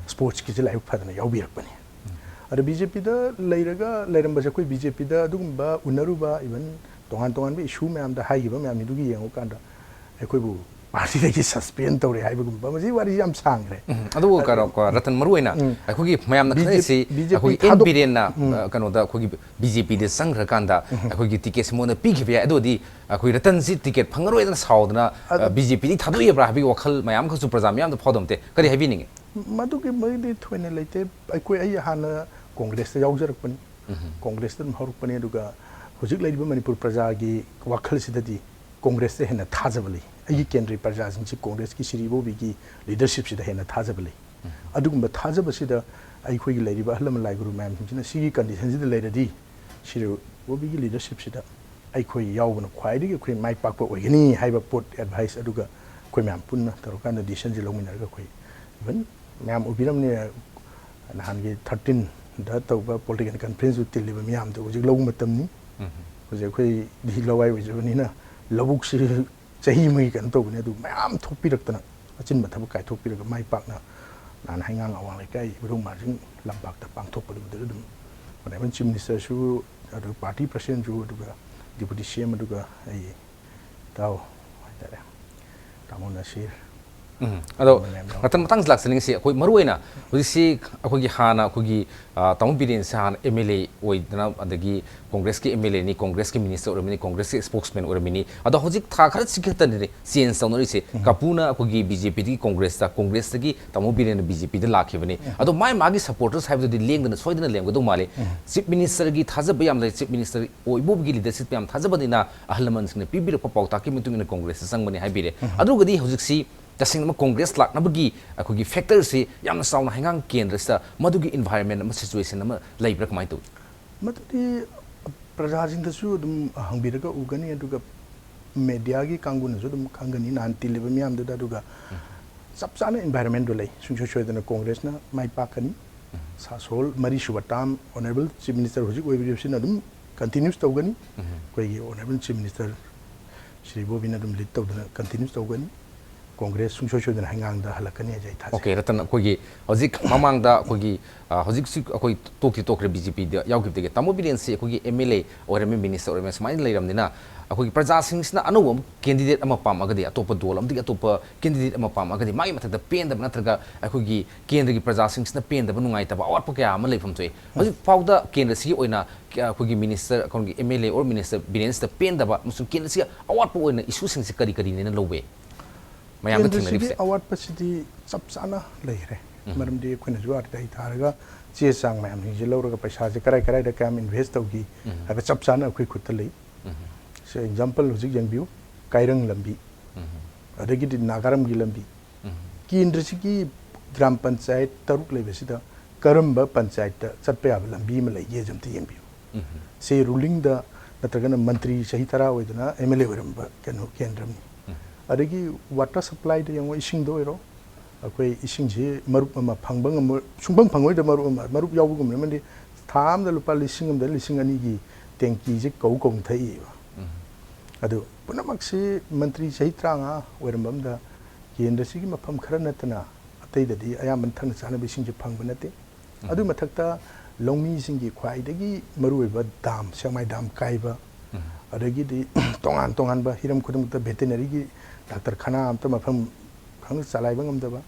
ꯁ꯭ꯄꯣꯔꯠꯁꯀꯤꯁꯦ ꯂꯥꯏꯕꯛ ꯐꯗꯅ ꯌꯥꯎꯕꯤꯔꯛꯄꯅꯤ꯫ ꯑꯗꯣ ꯕꯤ ꯖꯦ ꯄꯤꯗ ꯂꯩꯔꯒ ꯂꯩꯔꯝꯕꯁꯦ ꯑꯩꯈꯣꯏ ꯕꯤ ꯖꯦ ꯄꯤꯗ ꯑꯗꯨꯒꯨꯝꯕ ꯎꯅꯔꯨꯕ, ꯏꯚꯟ ꯇꯣꯉꯥꯟ ꯇꯣꯉꯥꯟꯕ ꯏꯁꯨ ꯃꯌꯥꯝꯗ ꯍꯥꯏꯈꯤꯕ ꯃꯌꯥꯝꯗꯨꯒꯤ ꯌꯦꯡꯉꯨꯀꯥꯟꯗ ꯑꯩꯈꯣꯏꯕꯨ ꯄꯥꯔꯇꯤꯗꯒꯤ ꯁꯁꯄꯦꯟ ꯇꯧꯔꯦ ꯍꯥꯏꯕꯒꯨꯝꯕ, ꯃꯁꯤ ꯋꯥꯔꯤꯁꯤ ꯌꯥꯝ ꯁꯥꯡꯈ꯭ꯔꯦ꯫ ꯎꯝ, ꯑꯗꯨꯕꯨ ꯑꯗꯨ ꯀꯩꯅꯣ, ꯀꯣ, ꯔꯇꯟ, ꯃꯔꯨ ꯑꯣꯏꯅ ꯎꯝ꯫ ꯑꯩꯈꯣꯏꯒꯤ ꯃꯌꯥꯝꯅ ꯕꯤ ꯖꯦ ꯄꯤ, ꯈꯪꯅꯔꯤꯁꯤ ꯕꯤ ꯖꯦ ꯄꯤ ꯑꯩꯈꯣꯏꯒꯤ ꯑꯦꯟ ꯊꯥꯗꯣꯛ-, ꯕꯤꯔꯦꯟꯅ, ꯎꯝ꯫ ꯑ, ꯀꯩꯅꯣꯗ ꯑꯩꯈꯣꯏꯒꯤ ꯕꯤ ꯖꯦ ꯄꯤꯗ ꯆꯪꯈ꯭ꯔꯀꯥꯟꯗ ꯎꯝ꯫ ꯑꯩꯈꯣꯏꯒꯤ ꯇꯤꯀꯦꯠꯁꯤ ꯃꯉꯣꯟꯗ ꯄꯤꯈꯤꯕ ꯌꯥꯏ, ꯑꯗꯨ ꯑꯣꯏꯔꯗꯤ ꯑꯩꯈꯣꯏ ꯔꯇꯟꯁꯤ ꯇꯤꯀꯦꯠ ꯐꯪꯉꯔꯣꯏꯗꯅ ꯁꯥꯎꯗꯅ, ꯑꯗꯨ ꯑ, ꯕꯤ ꯖꯦ ꯄꯤꯗꯒꯤ ꯊꯥꯗꯣꯛꯏꯕ꯭ꯔꯥ ꯍꯥꯏꯕꯒꯤ ꯋꯥꯈꯜ ꯃꯌꯥꯝ ꯑꯃꯁꯨ ꯄ꯭ꯔꯖꯥ ꯃꯌꯥꯝꯗ ꯐꯥꯎꯗꯕ ꯅꯠꯇꯦ꯫ ꯀꯔꯤ ꯍꯥꯏꯕꯤꯅꯤꯡꯉꯤ? ꯃꯗꯨꯒꯤ ꯃꯔꯤꯗꯤ ꯊꯣꯏꯅ ꯂꯩꯇꯦ꯫ ꯑꯩꯈꯣꯏ, ꯑꯩ ꯍꯥꯟꯅ ꯀꯣꯡꯒ꯭ꯔꯦꯁꯇ ꯌꯥꯎꯖꯔꯛꯄꯅꯤ꯫ ꯎꯝ꯫ ꯀꯣꯡꯒ꯭ꯔꯦꯁꯇ ꯑꯗꯨꯝ ꯍꯧꯔꯛꯄꯅꯤ, ꯑꯗꯨꯒ ꯍꯧꯖꯤꯛ ꯂꯩꯔꯤꯕ ꯃꯅꯤꯄꯨꯔ ꯄ꯭ꯔꯖꯥꯒꯤ ꯋꯥꯈꯜꯁꯤꯗꯗꯤ ꯀꯣꯡꯒ꯭ꯔꯦꯁꯇ ꯍꯦꯟꯅ ꯊꯥꯖꯕ ꯂꯩ꯫ ꯑꯩꯒꯤ ꯎꯝ꯫ ꯀꯦꯟꯗ꯭ꯔꯒꯤ ꯄ꯭ꯔꯖꯥꯁꯤꯡꯁꯤ ꯀꯣꯡꯒ꯭ꯔꯦꯁꯀꯤ ꯁ꯭ꯔꯤ ꯏꯕꯣꯕꯤꯒꯤ ꯂꯤꯗꯔꯁꯤꯞꯁꯤꯗ ꯍꯦꯟꯅ ꯊꯥꯖꯕ ꯂꯩ꯫ ꯎꯝ꯫ ꯑꯗꯨꯒꯨꯝꯕ ꯊꯥꯖꯕꯁꯤꯗ ꯑꯩꯈꯣꯏꯒꯤ ꯂꯩꯔꯤꯕ ꯑꯍꯜ ꯂꯃꯟ ꯂꯥꯏ ꯒꯨꯔꯨ ꯃꯌꯥꯝꯁꯤꯡꯁꯤꯅ ꯁꯤꯒꯤ ꯀꯟꯗꯤꯁꯟꯁꯤꯗ ꯂꯩꯔꯗꯤ ꯁ꯭ꯔꯤ ꯏꯕꯣꯕꯤꯒꯤ ꯂꯤꯗꯔꯁꯤꯞꯁꯤꯗ ꯑꯩꯈꯣꯏ ꯌꯥꯎꯕꯅ ꯈ꯭ꯋꯥꯏꯗꯒꯤ ꯑꯩꯈꯣꯏ ꯃꯥꯏ ꯄꯥꯛꯄ ꯑꯣꯏꯒꯅꯤ ꯍꯥꯏꯕ ꯄꯣꯠ, ꯑꯦꯗꯚꯥꯏꯁ ꯑꯗꯨꯒ ꯑꯩꯈꯣꯏ ꯃꯌꯥꯝ ꯄꯨꯟꯅ ꯇꯧꯔꯀꯥꯟꯗ ꯗꯤꯁꯤꯖꯟꯁꯦ ꯂꯧꯃꯤꯟꯅꯔꯒ ꯑꯩꯈꯣꯏ ꯏꯚꯟ ꯃꯌꯥꯝ ꯎꯕꯤꯔꯝꯅꯤ, ꯅꯍꯥꯟꯒꯤ ꯊꯥꯔꯇꯤꯟꯗ ꯇꯧꯕ ꯄꯣꯂꯤꯇꯤꯀꯦꯜ ꯀꯟꯐ꯭ꯔꯦꯟꯁꯁꯨ ꯇꯤꯜꯂꯤꯕ ꯃꯤꯌꯥꯝꯗꯣ ꯍꯧꯖꯤꯛ ꯂꯧ ꯃꯇꯝꯅꯤ꯫ ꯎꯝ꯫ ꯍꯧꯖꯤꯛ ꯑꯩꯈꯣꯏꯗꯤ ꯂꯋꯥꯏ ꯑꯣꯏꯖꯕꯅꯤꯅ ꯂꯧꯕꯨꯛꯁꯤ ꯆꯍꯤ ꯑꯃꯒꯤ ꯀꯩꯅꯣ ꯇꯧꯕꯅꯤ, ꯑꯗꯨ ꯃꯌꯥꯝ ꯊꯣꯛꯄꯤꯔꯛꯇꯅ ꯑꯆꯤꯟꯕ ꯊꯕꯛ ꯀꯥꯏꯊꯣꯛꯄꯤꯔꯒ ꯃꯥꯏ ꯄꯥꯛꯅ ꯅꯍꯥꯟ ꯍꯩꯉꯥꯡ ꯑꯋꯥꯡ ꯂꯩꯀꯥꯏ ꯏꯕꯨꯙꯧ ꯃꯥꯔꯖꯤꯡ ꯂꯝꯄꯥꯛꯇ ꯄꯥꯡꯊꯣꯛꯄꯗꯨꯗ ꯑꯗꯨꯝ Honourable Chief Ministerꯁꯨ, ꯑꯗꯨꯒ ꯄꯥꯔꯇꯤ ꯄ꯭ꯔꯁꯤꯗꯦꯟꯁꯨ, ꯑꯗꯨꯒ ꯗꯤꯄꯨꯇꯤ ꯁꯤ ꯑꯦꯝ, ꯑꯗꯨꯒ ꯑꯩ ꯏꯇꯥꯎ ꯍꯥꯏꯇꯥꯔꯦ, ꯇꯥꯃꯣ ꯅꯁꯤꯔ꯫ ꯎꯝ, ꯑꯗꯣ ꯃꯌꯥꯝ ꯌꯥꯎ-, ꯃꯊꯪ ꯃꯇꯥꯡꯁꯤ ꯂꯥꯛꯆꯅꯤꯡꯉꯤꯁꯤ, ꯑꯩꯈꯣꯏ ꯃꯔꯨꯑꯣꯏꯅ ꯍꯧꯖꯤꯛꯁꯤ ꯑꯩꯈꯣꯏꯒꯤ ꯍꯥꯟꯅ ꯑꯩꯈꯣꯏꯒꯤ, ꯑ, ꯇꯥꯃꯣ ꯕꯤꯔꯦꯟꯁꯦ ꯍꯥꯟꯅ ꯑꯦꯝ ꯑꯦꯜ ꯑꯦ ꯑꯣꯏꯗꯅ, ꯑꯗꯒꯤ ꯀꯣꯡꯒ꯭ꯔꯦꯁꯀꯤ ꯑꯦꯝ ꯑꯦꯜ ꯑꯦꯅꯤ, ꯀꯣꯡꯒ꯭ꯔꯦꯁꯀꯤ ꯃꯤꯅꯤꯁꯇꯔ ꯑꯣꯏꯔꯝꯃꯤꯅꯤ, ꯀꯣꯡꯒ꯭ꯔꯦꯁꯀꯤ ꯁ꯭ꯄꯣꯛꯁꯃꯦꯟ ꯑꯣꯏꯔꯝꯃꯤꯅꯤ꯫ ꯑꯗꯣ ꯍꯧꯖꯤꯛ ꯊꯥ ꯈꯔꯁꯤ ꯈꯛꯇꯅꯤꯅꯦ ꯆꯦꯟꯖ ꯇꯧꯅꯔꯤꯁꯦ꯫ ꯎꯝ꯫ ꯀꯥꯄꯨꯅ ꯑꯩꯈꯣꯏꯒꯤ ꯕꯤ ꯖꯦ ꯄꯤꯗꯒꯤ ꯀꯣꯡꯒ꯭ꯔꯦꯁꯇ, ꯀꯣꯡꯒ꯭ꯔꯦꯁꯇꯒꯤ ꯇꯥꯃꯣ ꯕꯤꯔꯦꯟꯅ ꯕꯤ ꯖꯦ ꯄꯤꯗ ꯂꯥꯛꯈꯤꯕꯅꯤ꯫ ꯎꯝ꯫ ꯑꯗꯣ ꯃꯥꯏ ꯃꯥꯒꯤ ꯁꯄꯣꯔꯇꯔꯁ ꯍꯥꯏꯕꯗꯨꯗꯤ ꯂꯦꯡꯗꯅ ꯁꯣꯏꯗꯅ ꯂꯩꯔꯝꯒꯗꯧ ꯃꯥꯜꯂꯤ꯫ ꯎꯝ꯫ ꯆꯤꯐ ꯃꯤꯅꯤꯁꯇꯔꯒꯤ ꯊꯥꯖꯕ ꯌꯥꯝ ꯂꯩ, ꯆꯤꯐ ꯃꯤꯅꯤꯁꯇꯔ ꯑꯣꯏꯕꯨꯕꯒꯤ ꯂꯤꯗꯔꯁꯤꯞ ꯌꯥꯝ ꯊꯥꯖꯕꯅꯤꯅ ꯑꯍꯜ ꯂꯃꯟꯁꯤꯡꯅ ꯄꯤꯕꯤꯔꯛꯄ ꯄꯥꯎꯇꯥꯛꯀꯤ ꯃꯇꯨꯡ ꯏꯟꯅ ꯀꯣꯡꯒ꯭ꯔꯦꯁꯇ ꯆꯪꯕꯅꯤ ꯍꯥꯏꯕꯤꯔꯦ꯫ ꯎꯝ꯫ ꯑꯗꯨꯒꯗꯤ ꯍꯧꯖꯤꯛꯁꯤ ꯇꯁꯦꯡꯅ ꯀꯣꯡꯒ꯭ꯔꯦꯁ ꯂꯥꯛꯅꯕꯒꯤ ꯑꯩꯈꯣꯏꯒꯤ ꯐꯦꯛꯇꯔꯁꯤ ꯌꯥꯝꯅ ꯆꯥꯎꯅ ꯍꯩꯉꯥꯡ ꯀꯦꯟꯗ꯭ꯔꯁꯤꯗ ꯃꯗꯨꯒꯤ ꯏꯟꯚꯥꯏꯔꯟꯃꯦꯟ ꯑꯃ, ꯁꯤꯆꯨꯋꯦꯁꯟ ꯑꯃ ꯂꯩꯕ꯭ꯔꯥ, ꯀꯃꯥꯏꯅ ꯇꯧꯏ? ꯃꯗꯨꯗꯤ ꯄ꯭ꯔꯖꯥꯁꯤꯡꯗꯁꯨ ꯑꯗꯨꯝ ꯍꯪꯕꯤꯔꯒ ꯎꯒꯅꯤ, ꯑꯗꯨꯒ ꯃꯦꯗꯤꯌꯥꯒꯤ ꯀꯥꯡꯕꯨꯅꯁꯨ ꯑꯗꯨꯝ ꯈꯪꯒꯅꯤ ꯅꯍꯥꯟ ꯇꯤꯜꯂꯤꯕ ꯃꯤꯌꯥꯝꯗꯨꯗ꯫ ꯑꯗꯨꯒ ꯆꯞ ꯆꯥꯅ ꯏꯟꯚꯥꯏꯔꯣꯟꯃꯦꯟꯗꯣ ꯂꯩ, ꯁꯨꯡꯁꯣꯏ ꯁꯣꯏꯗꯅ ꯀꯣꯡꯒ꯭ꯔꯦꯁꯅ ꯃꯥꯏ ꯄꯥꯛꯀꯅꯤ꯫ ꯁꯥꯁꯣꯜ ꯃꯔꯤꯁꯨꯕ ꯇꯥꯔꯝ ꯑꯣꯅꯔꯦꯕꯜ ꯆꯤꯐ ꯃꯤꯅꯤꯁꯇꯔ ꯍꯧꯖꯤꯛ ꯑꯣꯏꯕꯤꯔꯤꯕꯁꯤꯅ ꯑꯗꯨꯝ ꯀꯟꯇꯤꯅ꯭ꯌꯨꯁ ꯇꯧꯒꯅꯤ꯫ ꯑꯩꯈꯣꯏꯒꯤ ꯑꯣꯅꯔꯦꯕꯜ ꯆꯤꯐ ꯃꯤꯅꯤꯁꯇꯔ ꯁ꯭ꯔꯤ ꯕꯣꯕꯤꯅ ꯑꯗꯨꯝ ꯂꯤꯗ ꯇꯧꯗꯨꯅ ꯀꯟꯇꯤꯅ꯭ꯌꯨꯁ ꯇꯧꯒꯅꯤ꯫ ꯀꯣꯡꯒ꯭ꯔꯦꯁ ꯁꯨꯡꯁꯣꯏ ꯁꯣꯏꯗꯅ ꯍꯩꯉꯥꯡꯗ ꯍꯜꯂꯛꯀꯅꯤ ꯍꯥꯏꯁꯦ ꯑꯩ ꯊꯥꯖꯩ꯫ ꯑꯣꯀꯦ, ꯔꯇꯟ, ꯑꯩꯈꯣꯏꯒꯤ ꯍꯧꯖꯤꯛ ꯃꯃꯥꯡꯗ ꯑꯩꯈꯣꯏꯒꯤ, ꯑ, ꯍꯧꯖꯤꯛꯁꯨ ꯑꯩꯈꯣꯏ ꯇꯣꯛꯇꯤ ꯇꯣꯛꯈ꯭ꯔꯦ ꯕꯤ ꯖꯦ ꯄꯤꯗ ꯌꯥꯎꯈꯤꯕꯗꯒꯤ꯫ ꯇꯥꯃꯣ ꯕꯤꯔꯦꯟꯁꯤ ꯑꯩꯈꯣꯏꯒꯤ ꯑꯦꯝ ꯑꯦꯜ ꯑꯦ ꯑꯣꯏꯔꯝꯃꯤ, ꯃꯤꯅꯤꯁꯇꯔ ꯑꯣꯏꯔꯝꯃꯤ, ꯁꯨꯃꯥꯏꯅ ꯂꯩꯔꯕꯅꯤꯅ ꯑꯩꯈꯣꯏꯒꯤ ꯄ꯭ꯔꯖꯥꯁꯤꯡꯁꯤꯅ ꯑꯅꯧꯕ ꯑꯃ ꯀꯦꯟꯗꯤꯗꯦꯠ ꯑꯃ ꯄꯥꯝꯃꯒꯗꯤ, ꯑꯇꯣꯞꯄ ꯗꯣꯜ ꯑꯃꯗꯒꯤ ꯑꯇꯣꯞꯄ ꯀꯦꯟꯗꯤꯗꯦꯠ ꯑꯃ ꯄꯥꯝꯃꯒꯗꯤ ꯃꯥꯒꯤ ꯃꯊꯛꯇ ꯄꯦꯟꯗꯕ ꯅꯠꯇ꯭ꯔꯒ ꯑꯩꯈꯣꯏꯒꯤ ꯀꯦꯟꯗ꯭ꯔꯒꯤ ꯄ꯭ꯔꯖꯥꯁꯤꯡꯁꯤꯅ ꯄꯦꯟꯗꯕ, ꯅꯨꯡꯉꯥꯏꯇꯕ, ꯑꯋꯥꯠꯄ ꯀꯌꯥ ꯑꯃ ꯂꯩꯐꯝ ꯊꯣꯛꯏ꯫ ꯍꯧꯖꯤꯛ ꯐꯥꯎꯗ ꯀꯦꯟꯗ꯭ꯔꯁꯤꯒꯤ ꯑꯣꯏꯅ ꯀ-, ꯑꯩꯈꯣꯏꯒꯤ ꯃꯤꯅꯤꯁꯇꯔ, ꯑꯩꯈꯣꯏꯒꯤ M L A or minister ꯕꯤꯔꯦꯟꯁꯤꯗ ꯄꯦꯟꯗꯕ ꯑꯃꯁꯨꯡ ꯀꯦꯟꯗ꯭ꯔꯁꯤꯒꯤ ꯑꯋꯥꯠꯄ ꯑꯣꯏꯅ ꯏꯁꯨꯁꯤꯡꯁꯤ ꯀꯔꯤ ꯀꯔꯤꯅꯦꯅ ꯂꯧꯕ ꯌꯥꯏ? ꯃꯌꯥꯝꯅ ꯀꯦꯟꯗ꯭ꯔꯁꯤꯒꯤ ꯊꯦꯡꯅꯔꯤꯕꯁꯦ꯫ ꯑꯋꯥꯠꯄꯁꯤꯗꯤ ꯆꯞ ꯆꯥꯅ ꯂꯩꯈ꯭ꯔꯦ꯫ ꯃꯔꯝꯗꯤ ꯑꯩꯈꯣꯏꯅꯁꯨ ꯑꯥꯔ ꯇꯤ ꯑꯥꯏ ꯊꯥꯔꯒ ꯆꯦ ꯆꯥꯡ ꯃꯌꯥꯝꯁꯤꯡꯁꯦ ꯂꯧꯔꯒ ꯄꯩꯁꯥꯁꯦ ꯀꯔꯥꯏ ꯀꯔꯥꯏꯗ ꯀꯌꯥꯝ ꯏꯟꯚꯦꯁ ꯇꯧꯈꯤ ꯍꯥꯏꯕ ꯆꯞ ꯆꯥꯅ ꯑꯩꯈꯣꯏ ꯈꯨꯠꯇ ꯂꯩ꯫ ꯁꯦ ꯑꯦꯛꯖꯥꯝꯄꯜ ꯍꯧꯖꯤꯛ ꯌꯦꯡꯕꯤꯌꯨ, ꯀꯥꯏꯔꯪ ꯂꯝꯕꯤ, ꯑꯗꯒꯤꯗꯤ ꯅꯥꯒꯥꯔꯝꯒꯤ ꯂꯝꯕꯤ꯫ ꯀꯦꯟꯗ꯭ꯔꯁꯤꯒꯤ ꯒ꯭ꯔꯥꯝ ꯄꯟꯆꯥꯌꯠ ꯇꯔꯨꯛ ꯂꯩꯕꯁꯤꯗ ꯀꯔꯝꯕ ꯄꯟꯆꯥꯌꯠꯇ ꯆꯠꯄ ꯌꯥꯕ ꯂꯝꯕꯤ ꯑꯃ ꯂꯩꯒꯦꯁꯦ ꯑꯝꯇ ꯌꯦꯡꯕꯤꯌꯨ꯫ ꯁꯤ ꯔꯨꯂꯤꯡꯗ ꯅꯠꯇ꯭ꯔꯒꯅ ꯃꯟꯇ꯭ꯔꯤ ꯆꯍꯤ ꯇꯔꯥ ꯑꯣꯏꯗꯅ ꯑꯦꯝ ꯑꯦꯜ ꯑꯦ ꯑꯣꯏꯔꯝꯕ ꯀꯩꯅꯣ ꯀꯦꯟꯗ꯭ꯔꯅꯤ꯫ ꯑꯗꯒꯤ ꯋꯥꯇꯔ ꯁꯄ꯭ꯂꯥꯏꯗ ꯌꯦꯡꯉꯣ, ꯏꯁꯤꯡꯗ ꯑꯣꯏꯔꯣ, ꯑꯩꯈꯣꯏ ꯏꯁꯤꯡꯁꯤ ꯃꯔꯨꯞ ꯑꯃ ꯐꯪꯕ ꯉꯝꯃꯣꯏ, ꯁꯨꯡꯐꯪ ꯐꯪꯉꯣꯏꯗ ꯃꯔꯨꯞ ꯑꯃ, ꯃꯔꯨꯞ ꯌꯥꯎꯕꯒꯨꯝꯕꯅꯤ꯫ ꯃꯔꯝꯗꯤ ꯊꯥ ꯑꯃꯗ ꯂꯨꯄꯥ ꯂꯤꯁꯤꯡ ꯑꯃꯗ ꯂꯤꯁꯤꯡ ꯑꯅꯤꯒꯤ ꯇꯦꯡꯀꯤꯁꯦ ꯀꯧ ꯀꯧꯅ ꯊꯛꯏꯕ꯫ ꯑꯗꯨ ꯄꯨꯝꯅꯃꯛꯁꯤ ꯃꯟꯇ꯭ꯔꯤ ꯆꯍꯤ ꯇꯔꯥꯃꯉꯥ ꯑꯣꯏꯔꯝꯕ ꯑꯃꯗ ꯀꯦꯟꯗ꯭ꯔꯁꯤꯒꯤ ꯃꯐꯝ ꯈꯔ ꯅꯠꯇꯅ ꯑꯇꯩꯗꯗꯤ ꯑꯌꯥꯝꯕꯅ ꯊꯛꯅ ꯆꯥꯅꯕ ꯏꯁꯤꯡꯁꯦ ꯐꯪꯕ ꯅꯠꯇꯦ꯫ ꯑꯗꯨꯒꯤ ꯃꯊꯛꯇ ꯂꯧꯃꯤꯁꯤꯡꯒꯤ ꯈ꯭ꯋꯥꯏꯗꯒꯤ ꯃꯔꯨꯑꯣꯏꯕ ꯗꯥꯝ, ꯁꯦꯛꯃꯥꯏ ꯗꯥꯝ ꯀꯥꯏꯕ, ꯑꯗꯒꯤꯗꯤ ꯇꯣꯉꯥꯟ ꯇꯣꯉꯥꯟꯕ ꯍꯤꯔꯝ ꯈꯨꯗꯤꯡꯃꯛꯇ ꯚꯦꯇꯦꯅꯔꯤꯒꯤ ꯗꯥꯛꯇꯔ ꯈꯅꯥ ꯑꯃꯇ ꯃꯐꯝ ꯈꯪꯅ ꯆꯂꯥꯏꯕ ꯉꯝꯗꯕ,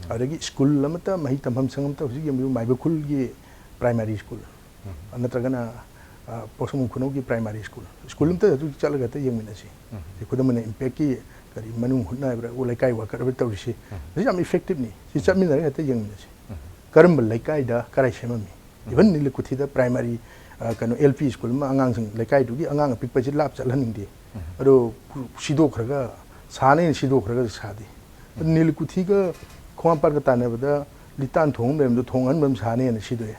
ꯑꯗꯒꯤ ꯁ꯭ꯀꯨꯜ ꯑꯃꯠꯇ, ꯃꯍꯩ ꯇꯝꯐꯝ ꯁꯪ ꯑꯃꯠꯇ, ꯍꯧꯖꯤꯛ ꯌꯦꯡꯕꯤꯌꯨ, ꯃꯥꯏꯕ ꯈꯨꯜꯒꯤ ꯄ꯭ꯔꯥꯏꯃꯥꯔꯤ ꯁ꯭ꯀꯨꯜ ꯅꯠꯇ꯭ꯔꯒꯅ, ꯑ, ꯄꯣꯠꯁꯪꯕꯝ ꯈꯨꯅꯧꯒꯤ ꯄ꯭ꯔꯥꯏꯃꯥꯔꯤ ꯁ꯭ꯀꯨꯜ, ꯁ꯭ꯀꯨꯜ ꯑꯝꯇ ꯑꯗꯨ ꯆꯠꯂꯒ ꯍꯦꯛꯇ ꯌꯦꯡꯃꯤꯟꯅꯁꯤ꯫ ꯁꯤ ꯈꯨꯗꯝ ꯑꯣꯏꯅ ꯏꯝꯄꯦꯛꯀꯤ ꯀꯔꯤ ꯃꯅꯨꯡ ꯍꯨꯠꯅ ꯍꯥꯏꯕ꯭ꯔꯥ, ꯂꯩꯀꯥꯏ ꯋꯥꯀꯠ ꯍꯥꯏꯕ꯭ꯔꯥ ꯇꯧꯔꯤꯁꯤ, ꯃꯁꯤ ꯌꯥꯝ ꯏꯐꯦꯛꯇꯤꯞꯅꯤ꯫ ꯁꯤ ꯆꯠꯃꯤꯟꯅꯔꯒ ꯍꯦꯛꯇ ꯌꯦꯡꯃꯤꯟꯅꯁꯤ꯫ ꯀꯔꯝꯕ ꯂꯩꯀꯥꯏꯗ ꯀꯔꯥꯏ ꯁꯦꯝꯃꯝꯃꯤ? ꯏꯚꯟ ꯅꯤꯂꯀꯨꯊꯤꯗ ꯄ꯭ꯔꯥꯏꯃꯥꯔꯤ, ꯑ, ꯀꯩꯅꯣ, ꯑꯦꯜ ꯄꯤ ꯁ꯭ꯀꯨꯜ ꯑꯃ, ꯑꯉꯥꯡꯁꯤꯡ, ꯂꯩꯀꯥꯏꯗꯨꯒꯤ ꯑꯉꯥꯡ ꯑꯄꯤꯛꯄꯁꯤ ꯂꯥꯞ ꯆꯠꯍꯟꯅꯤꯡꯗꯦ꯫ ꯑꯗꯣ ꯁꯤꯗꯣꯛꯈ꯭ꯔꯒ ꯁꯥꯅꯦꯅ ꯁꯤꯗꯣꯛꯈ꯭ꯔꯒ ꯁꯥꯗꯦ꯫ ꯑꯗꯨ ꯅꯤꯂꯀꯨꯊꯤꯒ ꯈꯣꯡꯍꯥꯝꯄꯥꯠꯀ ꯇꯥꯟꯅꯕꯗ ꯂꯤꯇꯥꯟ ꯊꯣꯡ ꯑꯃ ꯂꯩꯔꯝꯕꯗꯣ ꯊꯣꯡ ꯑꯍꯟꯕ ꯑꯃ ꯁꯥꯅꯦꯅ ꯁꯤꯗꯣꯛꯑꯦ꯫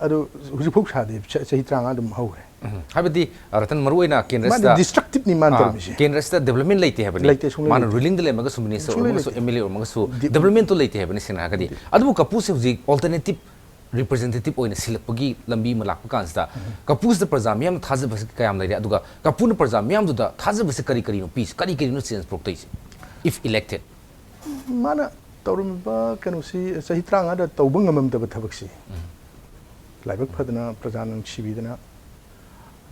ꯑꯗꯨ ꯍꯧꯖꯤꯛꯐꯥꯎ ꯁꯥꯗꯦ꯫ ꯆ- ꯆꯍꯤ ꯇꯔꯥꯃꯉꯥ ꯑꯗꯨꯝ ꯍꯧꯈ꯭ꯔꯦ꯫ ꯎꯝ꯫ ꯍꯥꯏꯕꯗꯤ ꯑ, ꯔꯇꯟ, ꯃꯔꯨ ꯑꯣꯏꯅ ꯃꯥꯗꯤ ꯀꯦꯟꯗ꯭ꯔꯁꯤꯗ ꯗꯤꯁꯇ꯭ꯔꯛꯇꯤꯞꯅꯤ ꯃꯥꯅ ꯑ, ꯇꯧꯔꯝꯃꯤꯁꯦ꯫ ꯀꯦꯟꯗ꯭ꯔꯁꯤꯗ ꯗꯤꯕ꯭ꯂꯞꯃꯦꯟ ꯂꯩꯇꯦ ꯍꯥꯏꯕꯅꯤ꯫ ꯂꯩꯇꯦ, ꯁꯨꯡꯂꯩ ꯃꯥꯅ ꯂꯩꯇꯦ꯫ ꯔꯨꯂꯤꯡꯗ ꯂꯩꯔꯝꯃꯒꯁꯨ, ꯃꯤꯅꯤꯁꯇꯔ ꯁꯨꯡꯂꯩ ꯑꯣꯏꯔꯝꯃꯒꯁꯨ, ꯂꯩꯇꯦ꯫ ꯑꯦꯝ ꯑꯦꯜ ꯑꯦ ꯑꯣꯏꯔꯝꯃꯒꯁꯨ, ꯗꯤ- ꯗꯤꯕ꯭ꯂꯞꯃꯦꯟꯇꯣ ꯂꯩꯇꯦ ꯍꯥꯏꯕꯅꯤ, ꯁꯦꯡꯅ ꯍꯥꯏꯔꯒꯗꯤ꯫ ꯑꯗꯨꯕꯨ ꯀꯄꯨꯁꯦ ꯍꯧꯖꯤꯛ ꯑꯜꯇꯔꯅꯦꯇꯤꯞ ꯔꯤꯄ꯭ꯔꯖꯦꯟꯇꯦꯇꯤꯞ ꯑꯣꯏꯅ ꯁꯤꯜꯂꯛꯄꯒꯤ ꯂꯝꯕꯤ ꯑꯃ ꯂꯥꯛꯄ ꯀꯥꯟꯁꯤꯗ, ꯀꯄꯨꯁꯤꯗ ꯄ꯭ꯔꯖꯥ ꯃꯤꯌꯥꯝꯅ ꯊꯥꯖꯕꯁꯤ ꯀꯌꯥꯝ ꯂꯩꯔꯦ, ꯑꯗꯨꯒ ꯀꯄꯨꯅ ꯄ꯭ꯔꯖꯥ ꯃꯤꯌꯥꯝꯗꯨꯗ ꯊꯥꯖꯕꯁꯤ ꯀꯔꯤ ꯀꯔꯤꯅꯣ ꯄꯤꯁꯤ, ꯀꯔꯤ ꯀꯔꯤꯅꯣ ꯆꯦꯟꯖ ꯄꯨꯔꯛꯇꯣꯏꯁꯤ, if elected? ꯃꯥꯅ ꯇꯧꯔꯝꯃꯤꯕ ꯀꯩꯅꯣꯁꯤ, ꯆꯍꯤ ꯇꯔꯥꯃꯉꯥꯗ ꯇꯧꯕ ꯉꯝꯃꯝꯗꯕ ꯊꯕꯛꯁꯤ, ꯂꯥꯏꯕꯛ ꯐꯗꯅ, ꯄ꯭ꯔꯖꯥꯅ ꯅꯨꯡꯁꯤꯕꯤꯗꯅ,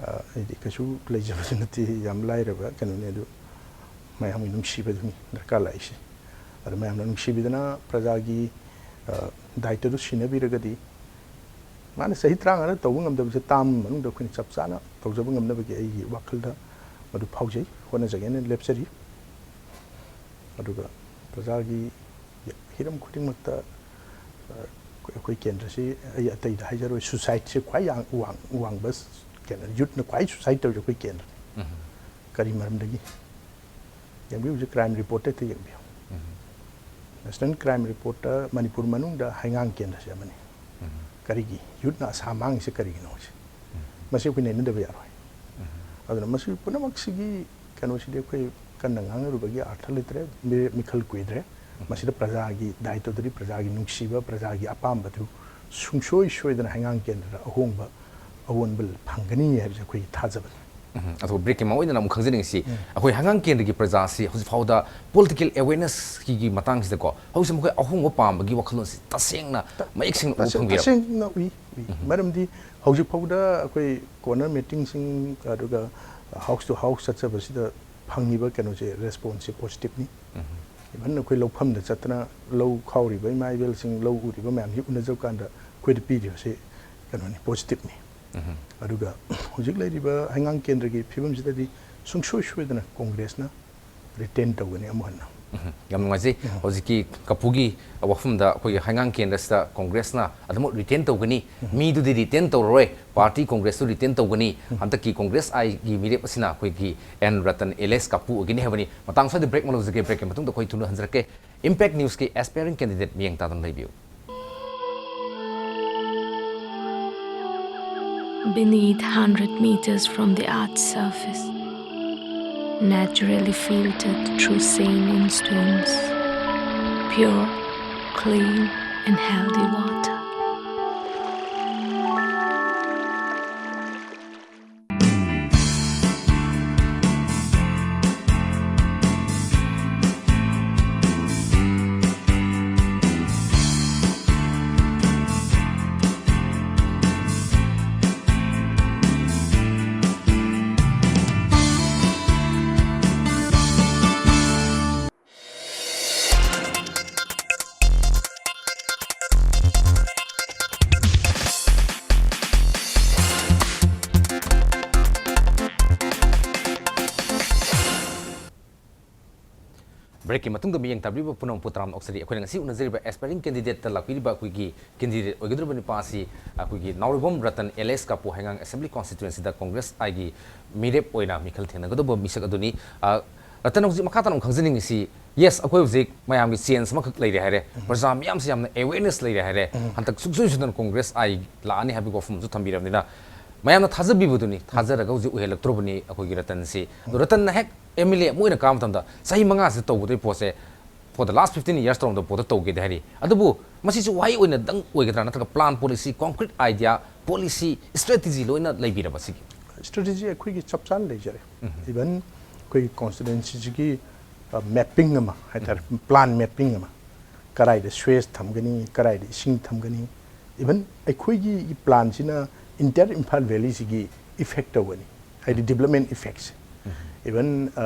ꯑ, ꯑꯩꯗꯤ ꯀꯩꯁꯨ ꯂꯩꯖꯕꯁꯨ ꯅꯠꯇꯦ, ꯌꯥꯝ ꯂꯥꯏꯔꯕ ꯀꯩꯅꯣꯅꯤ, ꯑꯗꯨ ꯃꯌꯥꯝꯒꯤ ꯅꯨꯡꯁꯤꯕꯗꯨꯅꯤ ꯗꯔꯀꯥꯔ ꯂꯥꯛꯏꯁꯦ꯫ ꯑꯗꯨ ꯃꯌꯥꯝꯅ ꯅꯨꯡꯁꯤꯕꯤꯗꯅ ꯄ꯭ꯔꯖꯥꯒꯤ, ꯑ, ꯗꯥꯏꯇꯗꯨ ꯁꯤꯟꯅꯕꯤꯔꯒꯗꯤ, ꯃꯥꯅ ꯆꯍꯤ ꯇꯔꯥꯃꯉꯥꯗ ꯇꯧꯕ ꯉꯝꯗꯕꯁꯦ ꯇꯥꯝ ꯃꯅꯨꯡꯗ ꯑꯩꯈꯣꯏꯅ ꯆꯞ ꯆꯥꯅ ꯇꯧꯖꯕ ꯉꯝꯅꯕꯒꯤ ꯑꯩꯒꯤ ꯋꯥꯈꯜꯗ ꯃꯗꯨ ꯐꯥꯎꯖꯩ, ꯍꯣꯠꯅꯖꯒꯦꯅ ꯂꯦꯞꯆꯔꯤ꯫ ꯑꯗꯨꯒ ꯄ꯭ꯔꯖꯥꯒꯤ ꯍꯤꯔꯝ ꯈꯨꯗꯤꯡꯃꯛꯇ, ꯑ, ꯑꯩꯈꯣꯏ ꯀꯦꯟꯗ꯭ꯔꯁꯤ, ꯑꯩ ꯑꯇꯩꯗ ꯍꯥꯏꯖꯔꯣꯏ, ꯁꯨꯁꯥꯏꯠꯁꯦ ꯈ꯭ꯋꯥꯏ ꯌꯥꯝ ꯋꯥꯡ-, ꯋꯥꯡꯕ ꯀꯩꯅꯣ, ꯌꯨꯠꯅ ꯈ꯭ꯋꯥꯏ ꯁꯨꯁꯥꯏꯠ ꯇꯧꯔꯤꯁꯦ ꯑꯩꯈꯣꯏ ꯀꯦꯟꯗ꯭ꯔꯅꯤ꯫ ꯀꯔꯤ ꯃꯔꯝꯗꯒꯤ? ꯌꯦꯡꯕꯤꯌꯨ, ꯍꯧꯖꯤꯛ ꯀ꯭ꯔꯥꯏꯝ ꯔꯤꯄꯣꯔꯠꯇ ꯍꯦꯛꯇ ꯌꯦꯡꯕꯤꯌꯨ꯫ ꯅꯦꯁꯅꯦꯜ ꯀ꯭ꯔꯥꯏꯝ ꯔꯤꯄꯣꯔꯠꯇ ꯃꯅꯤꯄꯨꯔ ꯃꯅꯨꯡꯗ ꯍꯩꯉꯥꯡ ꯀꯦꯟꯗ꯭ꯔꯁꯦ ꯑꯃꯅꯤ꯫ ꯀꯔꯤꯒꯤ ꯌꯨꯠꯅ ꯑꯁꯥ ꯃꯥꯡꯉꯤꯁꯦ ꯀꯔꯤꯒꯤꯅꯣ ꯍꯥꯏꯁꯦ? ꯃꯁꯤ ꯑꯩꯈꯣꯏ ꯅꯩꯅꯗꯕ ꯌꯥꯔꯣꯏ꯫ ꯑꯗꯨꯅ ꯃꯁꯤ ꯄꯨꯝꯅꯃꯛꯁꯤꯒꯤ ꯀꯩꯅꯣꯁꯤꯗꯤ ꯑꯩꯈꯣꯏ ꯀꯟꯅ ꯉꯥꯡꯅꯔꯨꯕꯒꯤ ꯑꯥꯔꯊ ꯂꯩꯇ꯭ꯔꯦ, ꯃꯤ-, ꯃꯤꯈꯜ ꯀꯨꯏꯗ꯭ꯔꯦ꯫ ꯃꯁꯤꯗ ꯄ꯭ꯔꯖꯥꯒꯤ ꯗꯥꯏꯇ꯭ꯋꯗꯨꯗꯤ, ꯄ꯭ꯔꯖꯥꯒꯤ ꯅꯨꯡꯁꯤꯕ, ꯄ꯭ꯔꯖꯥꯒꯤ ꯑꯄꯥꯝꯕꯗꯨ ꯁꯨꯡꯁꯣꯏ ꯁꯣꯏꯗꯅ ꯍꯩꯉꯥꯡ ꯀꯦꯟꯗ꯭ꯔꯗ ꯑꯍꯣꯡꯕ, ꯑꯑꯣꯟꯕ ꯐꯪꯒꯅꯤ ꯍꯥꯏꯕꯁꯦ ꯑꯩꯈꯣꯏꯒꯤ ꯊꯥꯖꯕꯅꯤ꯫ ꯎꯝ, ꯑꯗꯨꯒ ꯕ꯭ꯔꯦꯛꯀꯤ ꯃꯃꯥꯡ ꯑꯣꯏꯅ ꯑꯃꯨꯛ ꯈꯪꯖꯅꯤꯡꯉꯤꯁꯤ, ꯑꯩꯈꯣꯏ ꯍꯩꯉꯥꯡ ꯀꯦꯟꯗ꯭ꯔꯒꯤ ꯄ꯭ꯔꯖꯥꯁꯤ ꯍꯧꯖꯤꯛ ꯐꯥꯎꯗ ꯄꯣꯂꯤꯇꯤꯀꯦꯜ ꯑꯦꯋꯦꯔꯅꯦꯁꯀꯤ ꯃꯇꯥꯡꯁꯤꯗꯀꯣ, ꯍꯧꯖꯤꯛ ꯃꯈꯣꯏ ꯑꯍꯣꯡꯕ ꯄꯥꯝꯕꯒꯤ ꯋꯥꯈꯜꯂꯣꯟꯁꯤ ꯇꯁꯦꯡꯅ ꯃꯌꯦꯛ ꯁꯦꯡꯅ ꯎꯕ ꯇꯁꯦꯡ-, ꯐꯪꯕꯤꯔꯕ? ꯇꯁꯦꯡꯅ ꯎꯏ, ꯎꯏ꯫ ꯃꯔꯝꯗꯤ ꯍꯧꯖꯤꯛ ꯐꯥꯎꯗ ꯑꯩꯈꯣꯏ ꯀꯣꯔꯅꯔ ꯃꯤꯇꯤꯡꯁꯤꯡ, ꯑꯗꯨꯒ ꯍꯥꯎꯁ ꯇꯨ ꯍꯥꯎꯁ ꯆꯠꯆꯕꯁꯤꯗ ꯐꯪꯉꯤꯕ ꯀꯩꯅꯣꯁꯦ, ꯔꯦꯁꯄꯣꯟꯁꯁꯦ ꯄꯣꯖꯤꯇꯤꯚꯅꯤ꯫ ꯏꯚꯟ ꯑꯩꯈꯣꯏ ꯂꯧꯐꯝꯗ ꯆꯠꯇꯅ ꯂꯧ ꯈꯥꯎꯔꯤꯕ ꯏꯃꯥ ꯏꯕꯦꯜꯁꯤꯡ, ꯂꯧ ꯎꯔꯤꯕ ꯃꯌꯥꯝꯁꯤ ꯎꯅꯖꯕ ꯀꯥꯟꯗ ꯑꯩꯈꯣꯏꯗ ꯄꯤꯔꯤꯕꯁꯦ ꯀꯩꯅꯣꯅꯤ, ꯄꯣꯖꯤꯇꯤꯚꯅꯤ꯫ ꯑꯗꯨꯒ ꯍꯧꯖꯤꯛ ꯂꯩꯔꯤꯕ ꯍꯩꯉꯥꯡ ꯀꯦꯟꯗ꯭ꯔꯒꯤ ꯐꯤꯕꯝꯁꯤꯗꯗꯤ ꯁꯨꯡꯁꯣꯏ ꯁꯣꯏꯗꯅ ꯀꯣꯡꯒ꯭ꯔꯦꯁꯅ ꯔꯤꯇꯦꯟ ꯇꯧꯒꯅꯤ ꯑꯃꯨꯛ ꯍꯟꯅ꯫ ꯎꯝ, ꯌꯥꯝ ꯅꯨꯡꯉꯥꯏꯖꯩ꯫ ꯍꯧꯖꯤꯛꯀꯤ ꯀꯄꯨꯒꯤ ꯋꯥꯐꯝꯗ ꯑꯩꯈꯣꯏꯒꯤ ꯍꯩꯉꯥꯡ ꯀꯦꯟꯗ꯭ꯔꯁꯤꯗ ꯀꯣꯡꯒ꯭ꯔꯦꯁꯅ ꯑꯗꯨꯃꯛ ꯔꯤꯇꯦꯟ ꯇꯧꯒꯅꯤ, ꯃꯤꯗꯨꯗꯤ ꯔꯤꯇꯦꯟ ꯇꯧꯔꯔꯣꯏ, ꯄꯥꯔꯇꯤ ꯀꯣꯡꯒ꯭ꯔꯦꯁꯇꯨ ꯔꯤꯇꯦꯟ ꯇꯧꯒꯅꯤ꯫ ꯍꯟꯗꯛꯀꯤ ꯀꯣꯡꯒ꯭ꯔꯦꯁ ꯑꯥꯏꯒꯤ ꯃꯤꯔꯦꯞ ꯑꯁꯤꯅ ꯑꯩꯈꯣꯏꯒꯤ ꯑꯦꯟ ꯔꯇꯟ ꯑꯦꯂꯦꯁ ꯀꯄꯨ ꯑꯣꯏꯒꯅꯤ ꯍꯥꯏꯕꯅꯤ꯫ ꯃꯇꯥꯡ ꯁ꯭ꯋꯥꯏꯗ ꯕ꯭ꯔꯦꯛ ꯑꯃ ꯂꯧꯖꯒꯦ꯫ ꯕ꯭ꯔꯦꯛꯀꯤ ꯃꯇꯨꯡꯗ ꯑꯩꯈꯣꯏ ꯊꯨꯅ ꯍꯟꯖꯔꯛꯀꯦ꯫ ꯏꯝꯄꯦꯛ ꯅ꯭ꯌꯨꯁꯀꯤ ꯑꯦꯁꯄꯥꯏꯔꯤꯡ ꯀꯦꯟꯗꯤꯗꯦꯠ ꯃꯤꯠꯌꯦꯡ ꯇꯥꯗꯨꯅ ꯂꯩꯕꯤꯌꯨ꯫ Beneath, hundred meters from the earth's surface, naturally filtered through sandstone stones, pure, clean, and healthy water. Breakꯀꯤ ꯃꯇꯨꯡꯗ ꯃꯤꯠꯌꯦꯡ ꯇꯥꯕꯤꯔꯤꯕ ꯄꯨꯝꯅꯃꯛꯄꯨ ꯇꯔꯥꯝꯅ ꯑꯣꯛꯆꯔꯤ꯫ ꯑꯩꯈꯣꯏꯅ ꯉꯁꯤ ꯎꯅꯖꯔꯤꯕ aspiring candidateꯇ ꯂꯥꯛꯄꯤꯔꯤꯕ ꯑꯩꯈꯣꯏꯒꯤ candidate ꯑꯣꯏꯒꯗꯧꯔꯤꯕ ꯅꯨꯄꯥ ꯑꯁꯤ ꯑꯩꯈꯣꯏꯒꯤ ꯅꯥꯎꯔꯦꯝꯕꯝ ꯔꯇꯟ alias ꯀꯥꯄꯨ ꯍꯩꯉꯥꯡ Assembly Constituencyꯗ Congress Iꯒꯤ ꯃꯤꯔꯦꯞ ꯑꯣꯏꯅ ꯃꯤꯈꯜ ꯊꯦꯡꯅꯒꯗꯧꯕ ꯃꯤꯁꯛ ꯑꯗꯨꯅꯤ꯫ ꯑ, ꯔꯇꯟ, ꯍꯧꯖꯤꯛ ꯃꯈꯥ ꯇꯥꯅ ꯑꯃꯨꯛ ꯈꯪꯖꯅꯤꯡꯉꯤꯁꯤ, yes, ꯑꯩꯈꯣꯏ ꯍꯧꯖꯤꯛ ꯃꯌꯥꯝꯒꯤ change ꯑꯃꯈꯛ ꯂꯩꯔꯦ ꯍꯥꯏꯔꯦ, ꯄ꯭ꯔꯖꯥ ꯃꯤꯌꯥꯝꯁꯤ ꯌꯥꯝꯅ awareness ꯂꯩꯔꯦ ꯍꯥꯏꯔꯦ, ꯍꯟꯗꯛ ꯁꯨꯡꯁꯣꯏ ꯁꯣꯏꯗꯅ Congress I ꯂꯥꯛꯑꯅꯤ ꯍꯥꯏꯕꯒꯤ ꯋꯥꯐꯝ ꯑꯃꯁꯨ ꯊꯝꯕꯤꯔꯕꯅꯤꯅ, ꯃꯌꯥꯝꯅ ꯊꯥꯖꯕꯤꯕꯗꯨꯅꯤ, ꯊꯥꯖꯔꯒ ꯍꯧꯖꯤꯛ ꯑꯣꯏꯍꯜꯂꯛꯇ꯭ꯔꯕꯅꯤ ꯑꯩꯈꯣꯏꯒꯤ ꯔꯇꯟꯁꯤ꯫ ꯑꯗꯣ ꯔꯇꯟꯅ ꯍꯦꯛ MLA ꯑꯃ ꯑꯣꯏꯅ ꯀꯥꯕ ꯃꯇꯝꯗ ꯆꯍꯤ ꯃꯉꯥꯁꯤꯗ ꯇꯧꯒꯗꯕ ꯄꯣꯠꯁꯦ for the last fifteen years ꯇꯧꯔꯝꯗꯕ ꯄꯣꯠꯇ ꯇꯧꯒꯦꯗꯤ ꯍꯥꯏꯔꯤ꯫ ꯑꯗꯨꯕꯨ ꯃꯁꯤꯁꯨ ꯋꯥꯍꯩ ꯑꯣꯏꯅꯗꯪ ꯑꯣꯏꯒꯗ꯭ꯔꯥ, ꯅꯠꯇ꯭ꯔꯒ plan, policy, concrete idea, policy, strategy ꯂꯣꯏꯅ ꯂꯩꯕꯤꯔꯕ ꯁꯤꯒꯤ? Strategy ꯑꯩꯈꯣꯏꯒꯤ ꯆꯞ ꯆꯥꯅ ꯂꯩꯖꯔꯦ꯫ Even ꯑꯩꯈꯣꯏꯒꯤ constituencyꯁꯤꯒꯤ mapping ꯑꯃ ꯍꯥꯏꯇꯥꯔꯦ, plan mapping ꯑꯃ, ꯀꯗꯥꯏꯗ sewage ꯊꯝꯒꯅꯤ, ꯀꯗꯥꯏꯗ ꯏꯁꯤꯡ ꯊꯝꯒꯅꯤ, even ꯑꯩꯈꯣꯏꯒꯤ planꯁꯤꯅ entire Imphal Valleyꯁꯤꯒꯤ effect ꯇꯧꯒꯅꯤ, ꯍꯥꯏꯗꯤ development effectꯁꯦ꯫ Even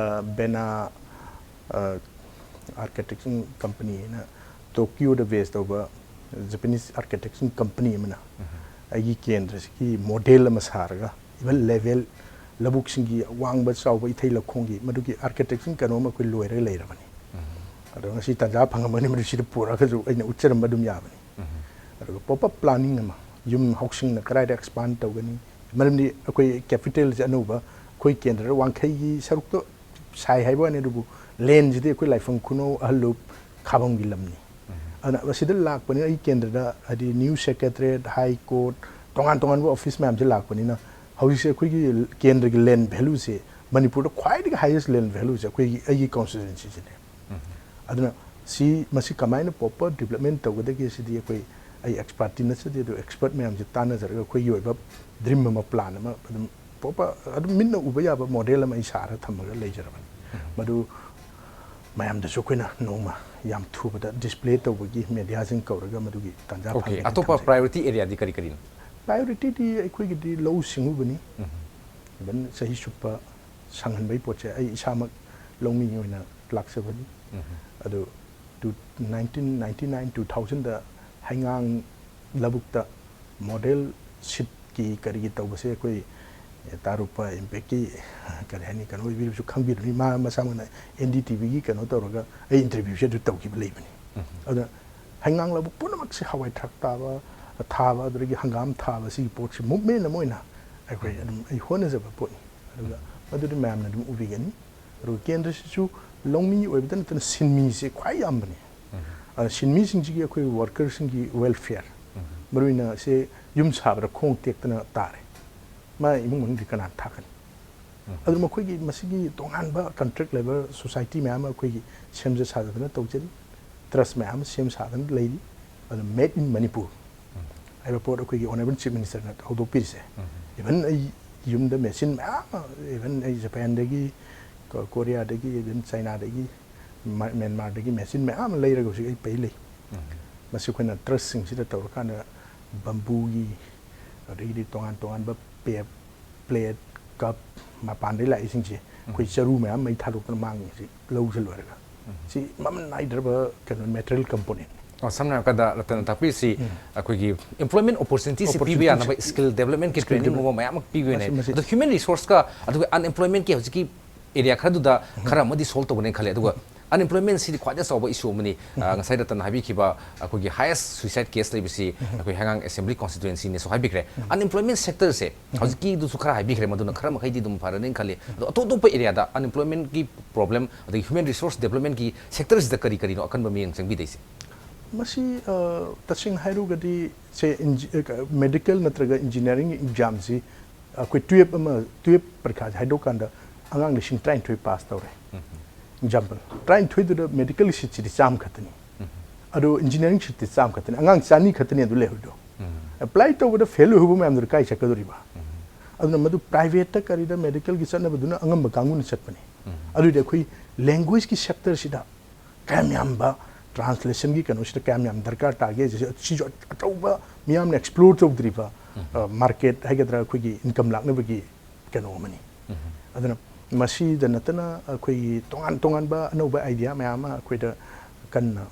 ꯕꯦꯅꯥ architecture company ꯍꯥꯏꯅ ꯇꯣꯀꯤꯌꯣꯗ base ꯇꯧꯕ Japanese architecture company ꯑꯃꯅ ꯑꯩꯒꯤ ꯀꯦꯟꯗ꯭ꯔꯁꯤꯒꯤ model ꯑꯃ ꯁꯥꯔꯒ, even level, ꯂꯧꯕꯨꯛꯁꯤꯡꯒꯤ ꯑꯋꯥꯡꯕ ꯆꯥꯎꯕ ꯏꯊꯩ ꯂꯧꯈꯣꯡꯒꯤ, ꯃꯗꯨꯒꯤ architecture ꯀꯩꯅꯣꯝ ꯑꯩꯈꯣꯏ ꯂꯣꯏꯔꯒ ꯂꯩꯔꯕꯅꯤ꯫ ꯑꯗꯣ ꯉꯁꯤ ꯇꯥꯟꯖꯥ ꯐꯪꯉꯝꯃꯒꯅꯤ ꯃꯗꯨ ꯁꯤꯗ ꯄꯨꯔꯛꯑꯒꯁꯨ ꯑꯩꯅ ꯎꯠꯆꯔꯝꯕ ꯑꯗꯨꯝ ꯌꯥꯕꯅꯤ꯫ ꯑꯗꯨꯒ pop up planning ꯑꯃ, ꯌꯨꯝ ꯍꯥꯎꯁꯤꯡꯅ ꯀꯗꯥꯏꯗ expand ꯇꯧꯒꯅꯤ, ꯃꯔꯝꯗꯤ ꯑꯩꯈꯣꯏ capitalꯁꯦ ꯑꯅꯧꯕ ꯑꯩꯈꯣꯏ ꯀꯦꯟꯗ꯭ꯔꯗ ꯋꯥꯡꯈꯩꯒꯤ ꯁꯔꯨꯛꯇꯣ ꯁꯥꯏ ꯍꯥꯏꯕ ꯋꯥꯅꯤ, ꯑꯗꯨꯕꯨ landꯁꯤꯗꯤ ꯑꯩꯈꯣꯏ ꯂꯥꯏꯐꯝ ꯈꯨꯅꯧ, ꯑꯍꯜꯂꯨꯞ, ꯈꯥꯕꯝꯒꯤ ꯂꯝꯅꯤ꯫ ꯑꯗꯨꯅ ꯃꯁꯤꯗ ꯂꯥꯛꯄꯅꯤꯅ ꯑꯩ ꯀꯦꯟꯗ꯭ꯔꯗ ꯍꯥꯏꯗꯤ new secretariat, high court, ꯇꯣꯉꯥꯟ ꯇꯣꯉꯥꯟꯕ ꯑꯣꯐꯤꯁ ꯃꯌꯥꯝꯁꯦ ꯂꯥꯛꯄꯅꯤꯅ ꯍꯧꯖꯤꯛꯁꯦ ꯑꯩꯈꯣꯏꯒꯤ ꯀꯦꯟꯗ꯭ꯔꯒꯤ ꯂꯦꯟ ꯚꯦꯂꯨꯁꯦ, ꯃꯅꯤꯄꯨꯔꯗ ꯈ꯭ꯋꯥꯏꯗꯒꯤ ꯍꯥꯏꯌꯦꯁ ꯂꯦꯟ ꯚꯦꯂꯨꯁꯦ ꯑꯩꯈꯣꯏꯒꯤ, ꯑꯩꯒꯤ ꯀꯣꯟꯁꯇꯤꯇ꯭ꯋꯦꯟꯁꯤꯁꯤꯅꯦ꯫ ꯑꯗꯨꯅ ꯁꯤ, ꯃꯁꯤ ꯀꯃꯥꯏꯅ ꯄ꯭ꯔꯣꯄꯔ ꯗꯤꯕꯂꯞꯃꯦꯟ ꯇꯧꯒꯗꯒꯦ ꯁꯤꯗꯤ ꯑꯩꯈꯣꯏ, ꯑꯩ ꯑꯦꯛꯁꯄꯥꯔꯠꯇꯤ ꯅꯠꯆꯗꯦ, ꯑꯗꯨ ꯑꯦꯛꯁꯄꯔꯠ ꯃꯌꯥꯝꯁꯦ ꯇꯥꯟꯅꯖꯔꯒ ꯑꯩꯈꯣꯏꯒꯤ ꯑꯣꯏꯕ ꯗ꯭ꯔꯤꯝ ꯑꯃ, ꯄ꯭ꯂꯥꯟ ꯑꯃ ꯑꯗꯨꯝ ꯄ꯭ꯔꯣꯄꯔ ꯑꯗꯨꯝ ꯃꯤꯠꯅ ꯎꯕ ꯌꯥꯕ ꯃꯣꯗꯦꯜ ꯑꯃ ꯑꯩ ꯁꯥꯔꯒ ꯊꯝꯃꯒ ꯂꯩꯖꯔꯕꯅꯤ꯫ ꯃꯗꯨ ꯃꯌꯥꯝꯗꯁꯨ ꯑꯩꯈꯣꯏꯅ ꯅꯣꯡꯃ ꯌꯥꯝ ꯊꯨꯕꯗ ꯗꯤꯁꯄ꯭ꯂꯦ ꯇꯧꯕꯒꯤ ꯃꯦꯗꯤꯌꯥꯁꯤꯡ ꯀꯧꯔꯒ ꯃꯗꯨꯒꯤ ꯇꯥꯟꯖꯥ ꯑꯣꯀꯦ꯫ ꯐꯪꯒꯅꯤ ꯑꯇꯣꯞꯄ ꯊꯝꯖꯩ꯫ ꯄ꯭ꯔꯥꯏꯌꯣꯔꯤꯇꯤ ꯑꯦꯔꯤꯌꯥꯗꯤ ꯀꯔꯤ ꯀꯔꯤꯅꯣ? ꯄ꯭ꯔꯥꯏꯌꯣꯔꯤꯇꯤꯗꯤ ꯑꯩꯈꯣꯏꯒꯤꯗꯤ ꯂꯧꯎ ꯁꯤꯡꯎꯕꯅꯤ꯫ ꯏꯚꯟ ꯆꯍꯤ ꯆꯨꯞꯄ ꯁꯪꯍꯟꯕꯒꯤ ꯄꯣꯠꯁꯦ ꯑꯩ ꯏꯁꯥꯃꯛ ꯂꯧꯃꯤ ꯑꯣꯏꯅ ꯂꯥꯛꯆꯕꯅꯤ꯫ ꯑꯗꯨ two, nineteen ninety nine, two thousand ꯍꯩꯉꯥꯡ ꯂꯧꯕꯨꯛꯇ ꯃꯣꯗꯦꯜ ꯁꯤꯠꯀꯤ ꯀꯔꯤꯒꯤ ꯇꯧꯕꯁꯦ ꯑꯩꯈꯣꯏ ꯇꯥꯔꯨꯛꯄ ꯏꯝꯄꯦꯛꯀꯤ ꯀꯔꯤ ꯍꯥꯏꯅꯤ, ꯀꯩꯅꯣ ꯑꯣꯏꯕꯤꯔꯁꯨ ꯈꯪꯕꯤꯔꯝꯅꯤ, ꯃꯥ ꯃꯁꯥꯃꯛꯅ ꯑꯦꯟ ꯗꯤ ꯇꯤ ꯚꯤꯒꯤ ꯀꯩꯅꯣ ꯇꯧꯔꯒ ꯑꯩ ꯏꯟꯇꯔꯚ꯭ꯌꯨꯁꯦ ꯑꯗꯨ ꯇꯧꯈꯤꯕ ꯂꯩꯕꯅꯤ꯫ ꯑꯗꯨꯅ ꯍꯩꯉꯥꯡ ꯂꯧꯕꯨꯛ ꯄꯨꯝꯅꯃꯛꯁꯦ ꯍꯋꯥꯏ ꯊ꯭ꯔꯥꯛ ꯇꯥꯕ ꯊꯥꯕ, ꯑꯗꯨꯗꯒꯤ ꯍꯪꯒꯥꯝ ꯊꯥꯕ, ꯁꯤꯒꯤ ꯄꯣꯠꯁꯤ ꯃꯨꯞꯃꯦꯟ ꯑꯃ ꯑꯣꯏꯅ ꯑꯩꯈꯣꯏ ꯑꯗꯨꯝ ꯑꯩ ꯍꯣꯠꯅꯖꯕ ꯄꯣꯠꯅꯤ꯫ ꯑꯗꯨꯒ ꯃꯗꯨꯗꯤ ꯃꯌꯥꯝꯅ ꯑꯗꯨꯝ ꯎꯕꯤꯒꯅꯤ꯫ ꯑꯗꯨꯒ ꯀꯦꯟꯗ꯭ꯔꯁꯤꯁꯨ ꯂꯧꯃꯤ ꯑꯣꯏꯕꯇ ꯅꯠꯇꯅ ꯁꯤꯟꯃꯤꯁꯦ ꯈ꯭ꯋꯥꯏ ꯌꯥꯝꯕꯅꯤ꯫ ꯑꯗꯨꯅ ꯁꯤꯟꯃꯤꯁꯤꯡꯁꯤꯒꯤ ꯑꯩꯈꯣꯏ ꯋꯥꯔꯀꯔꯁꯤꯡꯒꯤ ꯋꯦꯜꯐꯤꯌꯔ, ꯃꯔꯨ ꯑꯣꯏꯅ ꯁꯦ ꯌꯨꯝ ꯁꯥꯕꯗ ꯈꯣꯡ ꯇꯦꯛꯇꯅ ꯇꯥꯔꯦ, ꯃꯥ ꯏꯃꯨꯡ ꯃꯅꯨꯡꯗꯤ ꯀꯅꯥꯅ ꯊꯥꯛꯀꯅꯤ? ꯑꯗꯨ ꯃꯈꯣꯏꯒꯤ ꯃꯁꯤꯒꯤ ꯇꯣꯉꯥꯟꯕ ꯀꯟꯇ꯭ꯔꯦꯛ ꯂꯦꯕꯔ ꯁꯣꯁꯥꯏꯇꯤ ꯃꯌꯥꯝ ꯑꯃ ꯑꯩꯈꯣꯏꯒꯤ ꯁꯦꯝꯖ ꯁꯥꯖꯗꯅ ꯇꯧꯖꯔꯤ, ꯇ꯭ꯔꯁ ꯃꯌꯥꯝ ꯑꯃ ꯁꯦꯝ ꯁꯥꯗꯅ ꯂꯩꯔꯤ꯫ ꯑꯗꯨ ꯃꯦꯗ ꯏꯟ ꯃꯅꯤꯄꯨꯔ ꯍꯥꯏꯕ ꯄꯣꯠ ꯑꯩꯈꯣꯏꯒꯤ ꯑꯣꯅꯔꯦꯕꯜ ꯆꯤꯐ ꯃꯤꯅꯤꯁꯇꯔꯅ ꯍꯧꯗꯣꯛꯄꯤꯔꯤꯁꯦ꯫ ꯏꯚꯟ ꯑꯩ ꯌꯨꯝꯗ ꯃꯦꯆꯤꯟ ꯃꯌꯥꯝ ꯑꯃ, ꯏꯚꯟ ꯑꯩ ꯖꯄꯥꯟꯗꯒꯤ, ꯀꯣ-, ꯀꯣꯔꯤꯌꯥꯗꯒꯤ, ꯏꯚꯟ ꯆꯥꯏꯅꯥꯗꯒꯤ, ꯃ-, ꯃ꯭ꯌꯥꯟꯃꯥꯔꯗꯒꯤ ꯃꯦꯆꯤꯟ ꯃꯌꯥꯝ ꯑꯃ ꯂꯩꯔꯒ ꯍꯧꯖꯤꯛ ꯑꯩ ꯄꯩ ꯂꯩ꯫ ꯃꯁꯤ ꯑꯩꯈꯣꯏꯅ ꯇ꯭ꯔꯁꯁꯤꯡꯁꯤꯗ ꯇꯧꯔꯀꯥꯟꯗ ꯕꯝꯕꯨꯒꯤ, ꯑꯗꯒꯤꯗꯤ ꯇꯣꯉꯥꯟ ꯇꯣꯉꯥꯟꯕ ꯄꯦꯞ, ꯄ꯭ꯂꯦꯠ, ꯀꯞ, ꯃꯄꯥꯟꯗꯒꯤ ꯂꯥꯛꯏꯁꯤꯡꯁꯦ ꯑꯩꯈꯣꯏ ꯆꯔꯨ ꯃꯌꯥꯝ ꯃꯩ ꯊꯥꯗꯣꯛꯇꯅ ꯃꯥꯡꯉꯤ ꯍꯧꯖꯤꯛ ꯂꯧꯁꯦ ꯂꯣꯏꯔꯒ꯫ ꯁꯤ ꯃꯃꯜ ꯅꯥꯏꯗ꯭ꯔꯕ ꯀꯩꯅꯣ, ꯃꯦꯇꯔꯤꯌꯦꯜ ꯀꯝꯄꯣꯅꯦꯟ꯫ Opportunityꯁꯤ ꯌꯥꯅꯕ ꯄꯤꯕ꯫ ꯏꯁꯀꯤꯜ ꯗꯦꯕꯂꯞꯃꯦꯟꯒꯤ Skill ꯇ꯭ꯔꯦꯅꯤꯡꯒꯨꯝꯕ development꯫ ꯃꯌꯥꯝ ꯑꯃ ꯄꯤꯕ ꯌꯥꯅꯤ꯫ ꯃꯁꯤ, ꯃꯁꯤ꯫ ꯑꯗꯣ ꯍ꯭ꯌꯨꯃꯦꯟ ꯔꯤꯁꯣꯔꯁꯀ ꯑꯗꯨꯒ ꯑꯟꯑꯦꯝꯄ꯭ꯂꯣꯏꯃꯦꯟꯀꯤ ꯍꯧꯖꯤꯛꯀꯤ ꯑꯦꯔꯤꯌꯥ ꯈꯔꯗꯨꯗ ꯈꯔ ꯑꯃꯗꯤ ꯁꯣꯜꯕ ꯇꯧꯒꯅꯤ ꯈꯜꯂꯤ꯫ ꯑꯗꯨꯒ ꯑꯟꯑꯦꯝꯄ꯭ꯂꯣꯏꯃꯦꯟꯁꯤꯗꯤ ꯈ꯭ꯋꯥꯏꯗꯒꯤ ꯑꯆꯧꯕ ꯏꯁꯨ ꯑꯃꯅꯤ꯫ ꯑ, ꯉꯁꯥꯏ ꯔꯇꯟ ꯍꯥꯏꯕꯤꯈꯤꯕ ꯑꯩꯈꯣꯏꯒꯤ ꯍꯥꯏꯌꯦꯁ ꯁꯨꯏꯁꯥꯏꯠ ꯀꯦꯁ ꯂꯩꯕꯁꯤ ꯑꯩꯈꯣꯏ ꯍꯩꯉꯥꯡ ꯑꯦꯁꯦꯝꯕ꯭ꯂꯤ ꯀꯣꯟꯁꯇꯤꯇ꯭ꯋꯦꯟꯁꯤꯅꯦꯁꯨ ꯍꯥꯏꯕꯤꯈ꯭ꯔꯦ꯫ ꯑꯟꯑꯦꯝꯄ꯭ꯂꯣꯏꯃꯦꯟ ꯁꯦꯛꯇꯔꯁꯦ ꯍꯧꯖꯤꯛꯀꯤꯗꯨꯁꯨ ꯈꯔ ꯍꯥꯏꯕꯤꯈ꯭ꯔꯦ, ꯃꯗꯨꯅ ꯈꯔ ꯃꯈꯩꯗꯤ ꯑꯗꯨꯝ ꯐꯔꯅꯤ ꯈꯜꯂꯤ꯫ ꯑꯗꯣ ꯑꯇꯣꯞ ꯑꯇꯣꯞꯄ ꯑꯦꯔꯤꯌꯥꯗ ꯑꯟꯑꯦꯝꯄ꯭ꯂꯣꯏꯃꯦꯟꯀꯤ ꯄ꯭ꯔꯣꯕ꯭ꯂꯦꯝ, ꯑꯗꯒꯤ ꯍ꯭ꯌꯨꯃꯦꯟ ꯔꯤꯁꯣꯔꯁ ꯗꯦꯕꯂꯞꯃꯦꯟꯀꯤ ꯁꯦꯛꯇꯔꯁꯤꯗ ꯀꯔꯤ ꯀꯔꯤꯅꯣ ꯑꯀꯟꯕ ꯃꯤꯠꯌꯦꯡ ꯆꯪꯕꯤꯗꯣꯏꯁꯦ? ꯃꯁꯤ ꯑ, ꯇꯁꯦꯡꯅ ꯍꯥꯏꯔꯨꯒꯗꯤ ꯁꯦ ꯃꯦꯗꯤꯀꯦꯜ ꯅꯠꯇ꯭ꯔꯒ ꯏꯟꯖꯤꯅꯤꯌꯥꯔꯤꯡ ꯑꯦꯛꯖꯥꯝꯁꯤ ꯑꯩꯈꯣꯏ ꯇꯨꯌꯦꯞ ꯑꯃ ꯇꯨꯌꯦꯞ ꯄꯔꯤꯈꯥꯁꯤ ꯍꯥꯏꯗꯣꯛꯀꯥꯟꯗ ꯑꯉꯥꯡ ꯂꯤꯁꯤꯡ ꯇꯔꯥꯅꯤꯊꯣꯏ ꯄꯥꯁ ꯇꯧꯔꯦ꯫ ꯑꯦꯛꯖꯥꯝꯄꯜ, ꯇꯔꯥꯅꯤꯊꯣꯏꯗꯨꯗ ꯃꯦꯗꯤꯀꯦꯜ ꯁꯤꯠꯁꯤꯗꯤ ꯆꯥꯝꯃ ꯈꯛꯇꯅꯤ꯫ ꯑꯗꯣ ꯏꯟꯖꯤꯅꯤꯌꯥꯔꯤꯡ ꯁꯤꯠꯇꯤ ꯆꯥꯝꯃ ꯈꯛꯇꯅꯤ, ꯑꯉꯥꯡ ꯆꯅꯤ ꯈꯛꯇꯅꯤ ꯑꯗꯨ ꯂꯩꯍꯧꯔꯤꯗꯣ꯫ ꯑꯦꯄ꯭ꯂꯥꯏ ꯇꯧꯕꯗ ꯐꯦꯜ ꯑꯣꯏꯍꯧꯕ ꯃꯌꯥꯝꯗꯨꯗ ꯀꯥꯏ ꯆꯠꯀꯗꯧꯔꯤꯕ? ꯑꯗꯨꯅ ꯃꯗꯨ ꯄ꯭ꯔꯥꯏꯚꯦꯠꯇ ꯀꯔꯤꯗ ꯃꯦꯗꯤꯀꯦꯜꯒꯤ ꯆꯠꯅꯕꯗꯨꯅ ꯑꯉꯝꯕ ꯀꯥꯡꯕꯨꯅ ꯆꯠꯄꯅꯤ꯫ ꯑꯗꯨꯗꯤ ꯑꯩꯈꯣꯏ ꯂꯦꯡꯒ꯭ꯋꯦꯖꯀꯤ ꯁꯦꯛꯇꯔꯁꯤꯗ ꯀꯌꯥꯝ ꯌꯥꯝꯕ, ꯇ꯭ꯔꯥꯟꯁꯂꯦꯁꯟꯒꯤ ꯀꯩꯅꯣꯁꯤꯗ ꯀꯌꯥꯝ ꯌꯥꯝ ꯗꯔꯀꯥꯔ ꯇꯥꯒꯦ ꯍꯥꯏꯁꯦ, ꯁꯤꯁꯨ ꯑꯆꯧꯕ ꯃꯤꯌꯥꯝꯅ ꯑꯦꯛꯁꯄ꯭ꯂꯣꯔ ꯇꯧꯗ꯭ꯔꯤꯕ ꯃꯥꯔꯀꯦꯠ ꯍꯥꯏꯒꯗ꯭ꯔꯥ, ꯑꯩꯈꯣꯏꯒꯤ ꯏꯟꯀꯝ ꯂꯥꯛꯅꯕꯒꯤ ꯀꯩꯅꯣ ꯑꯃꯅꯤ꯫ ꯑꯗꯨꯅ ꯃꯁꯤꯗ ꯅꯠꯇꯅ ꯑꯩꯈꯣꯏꯒꯤ ꯇꯣꯉꯥꯟ ꯇꯣꯉꯥꯟꯕ ꯑꯅꯧꯕ ꯑꯥꯏꯗꯤꯌꯥ ꯃꯌꯥꯝ ꯑꯃ ꯑꯩꯈꯣꯏꯗ ꯀꯟꯅ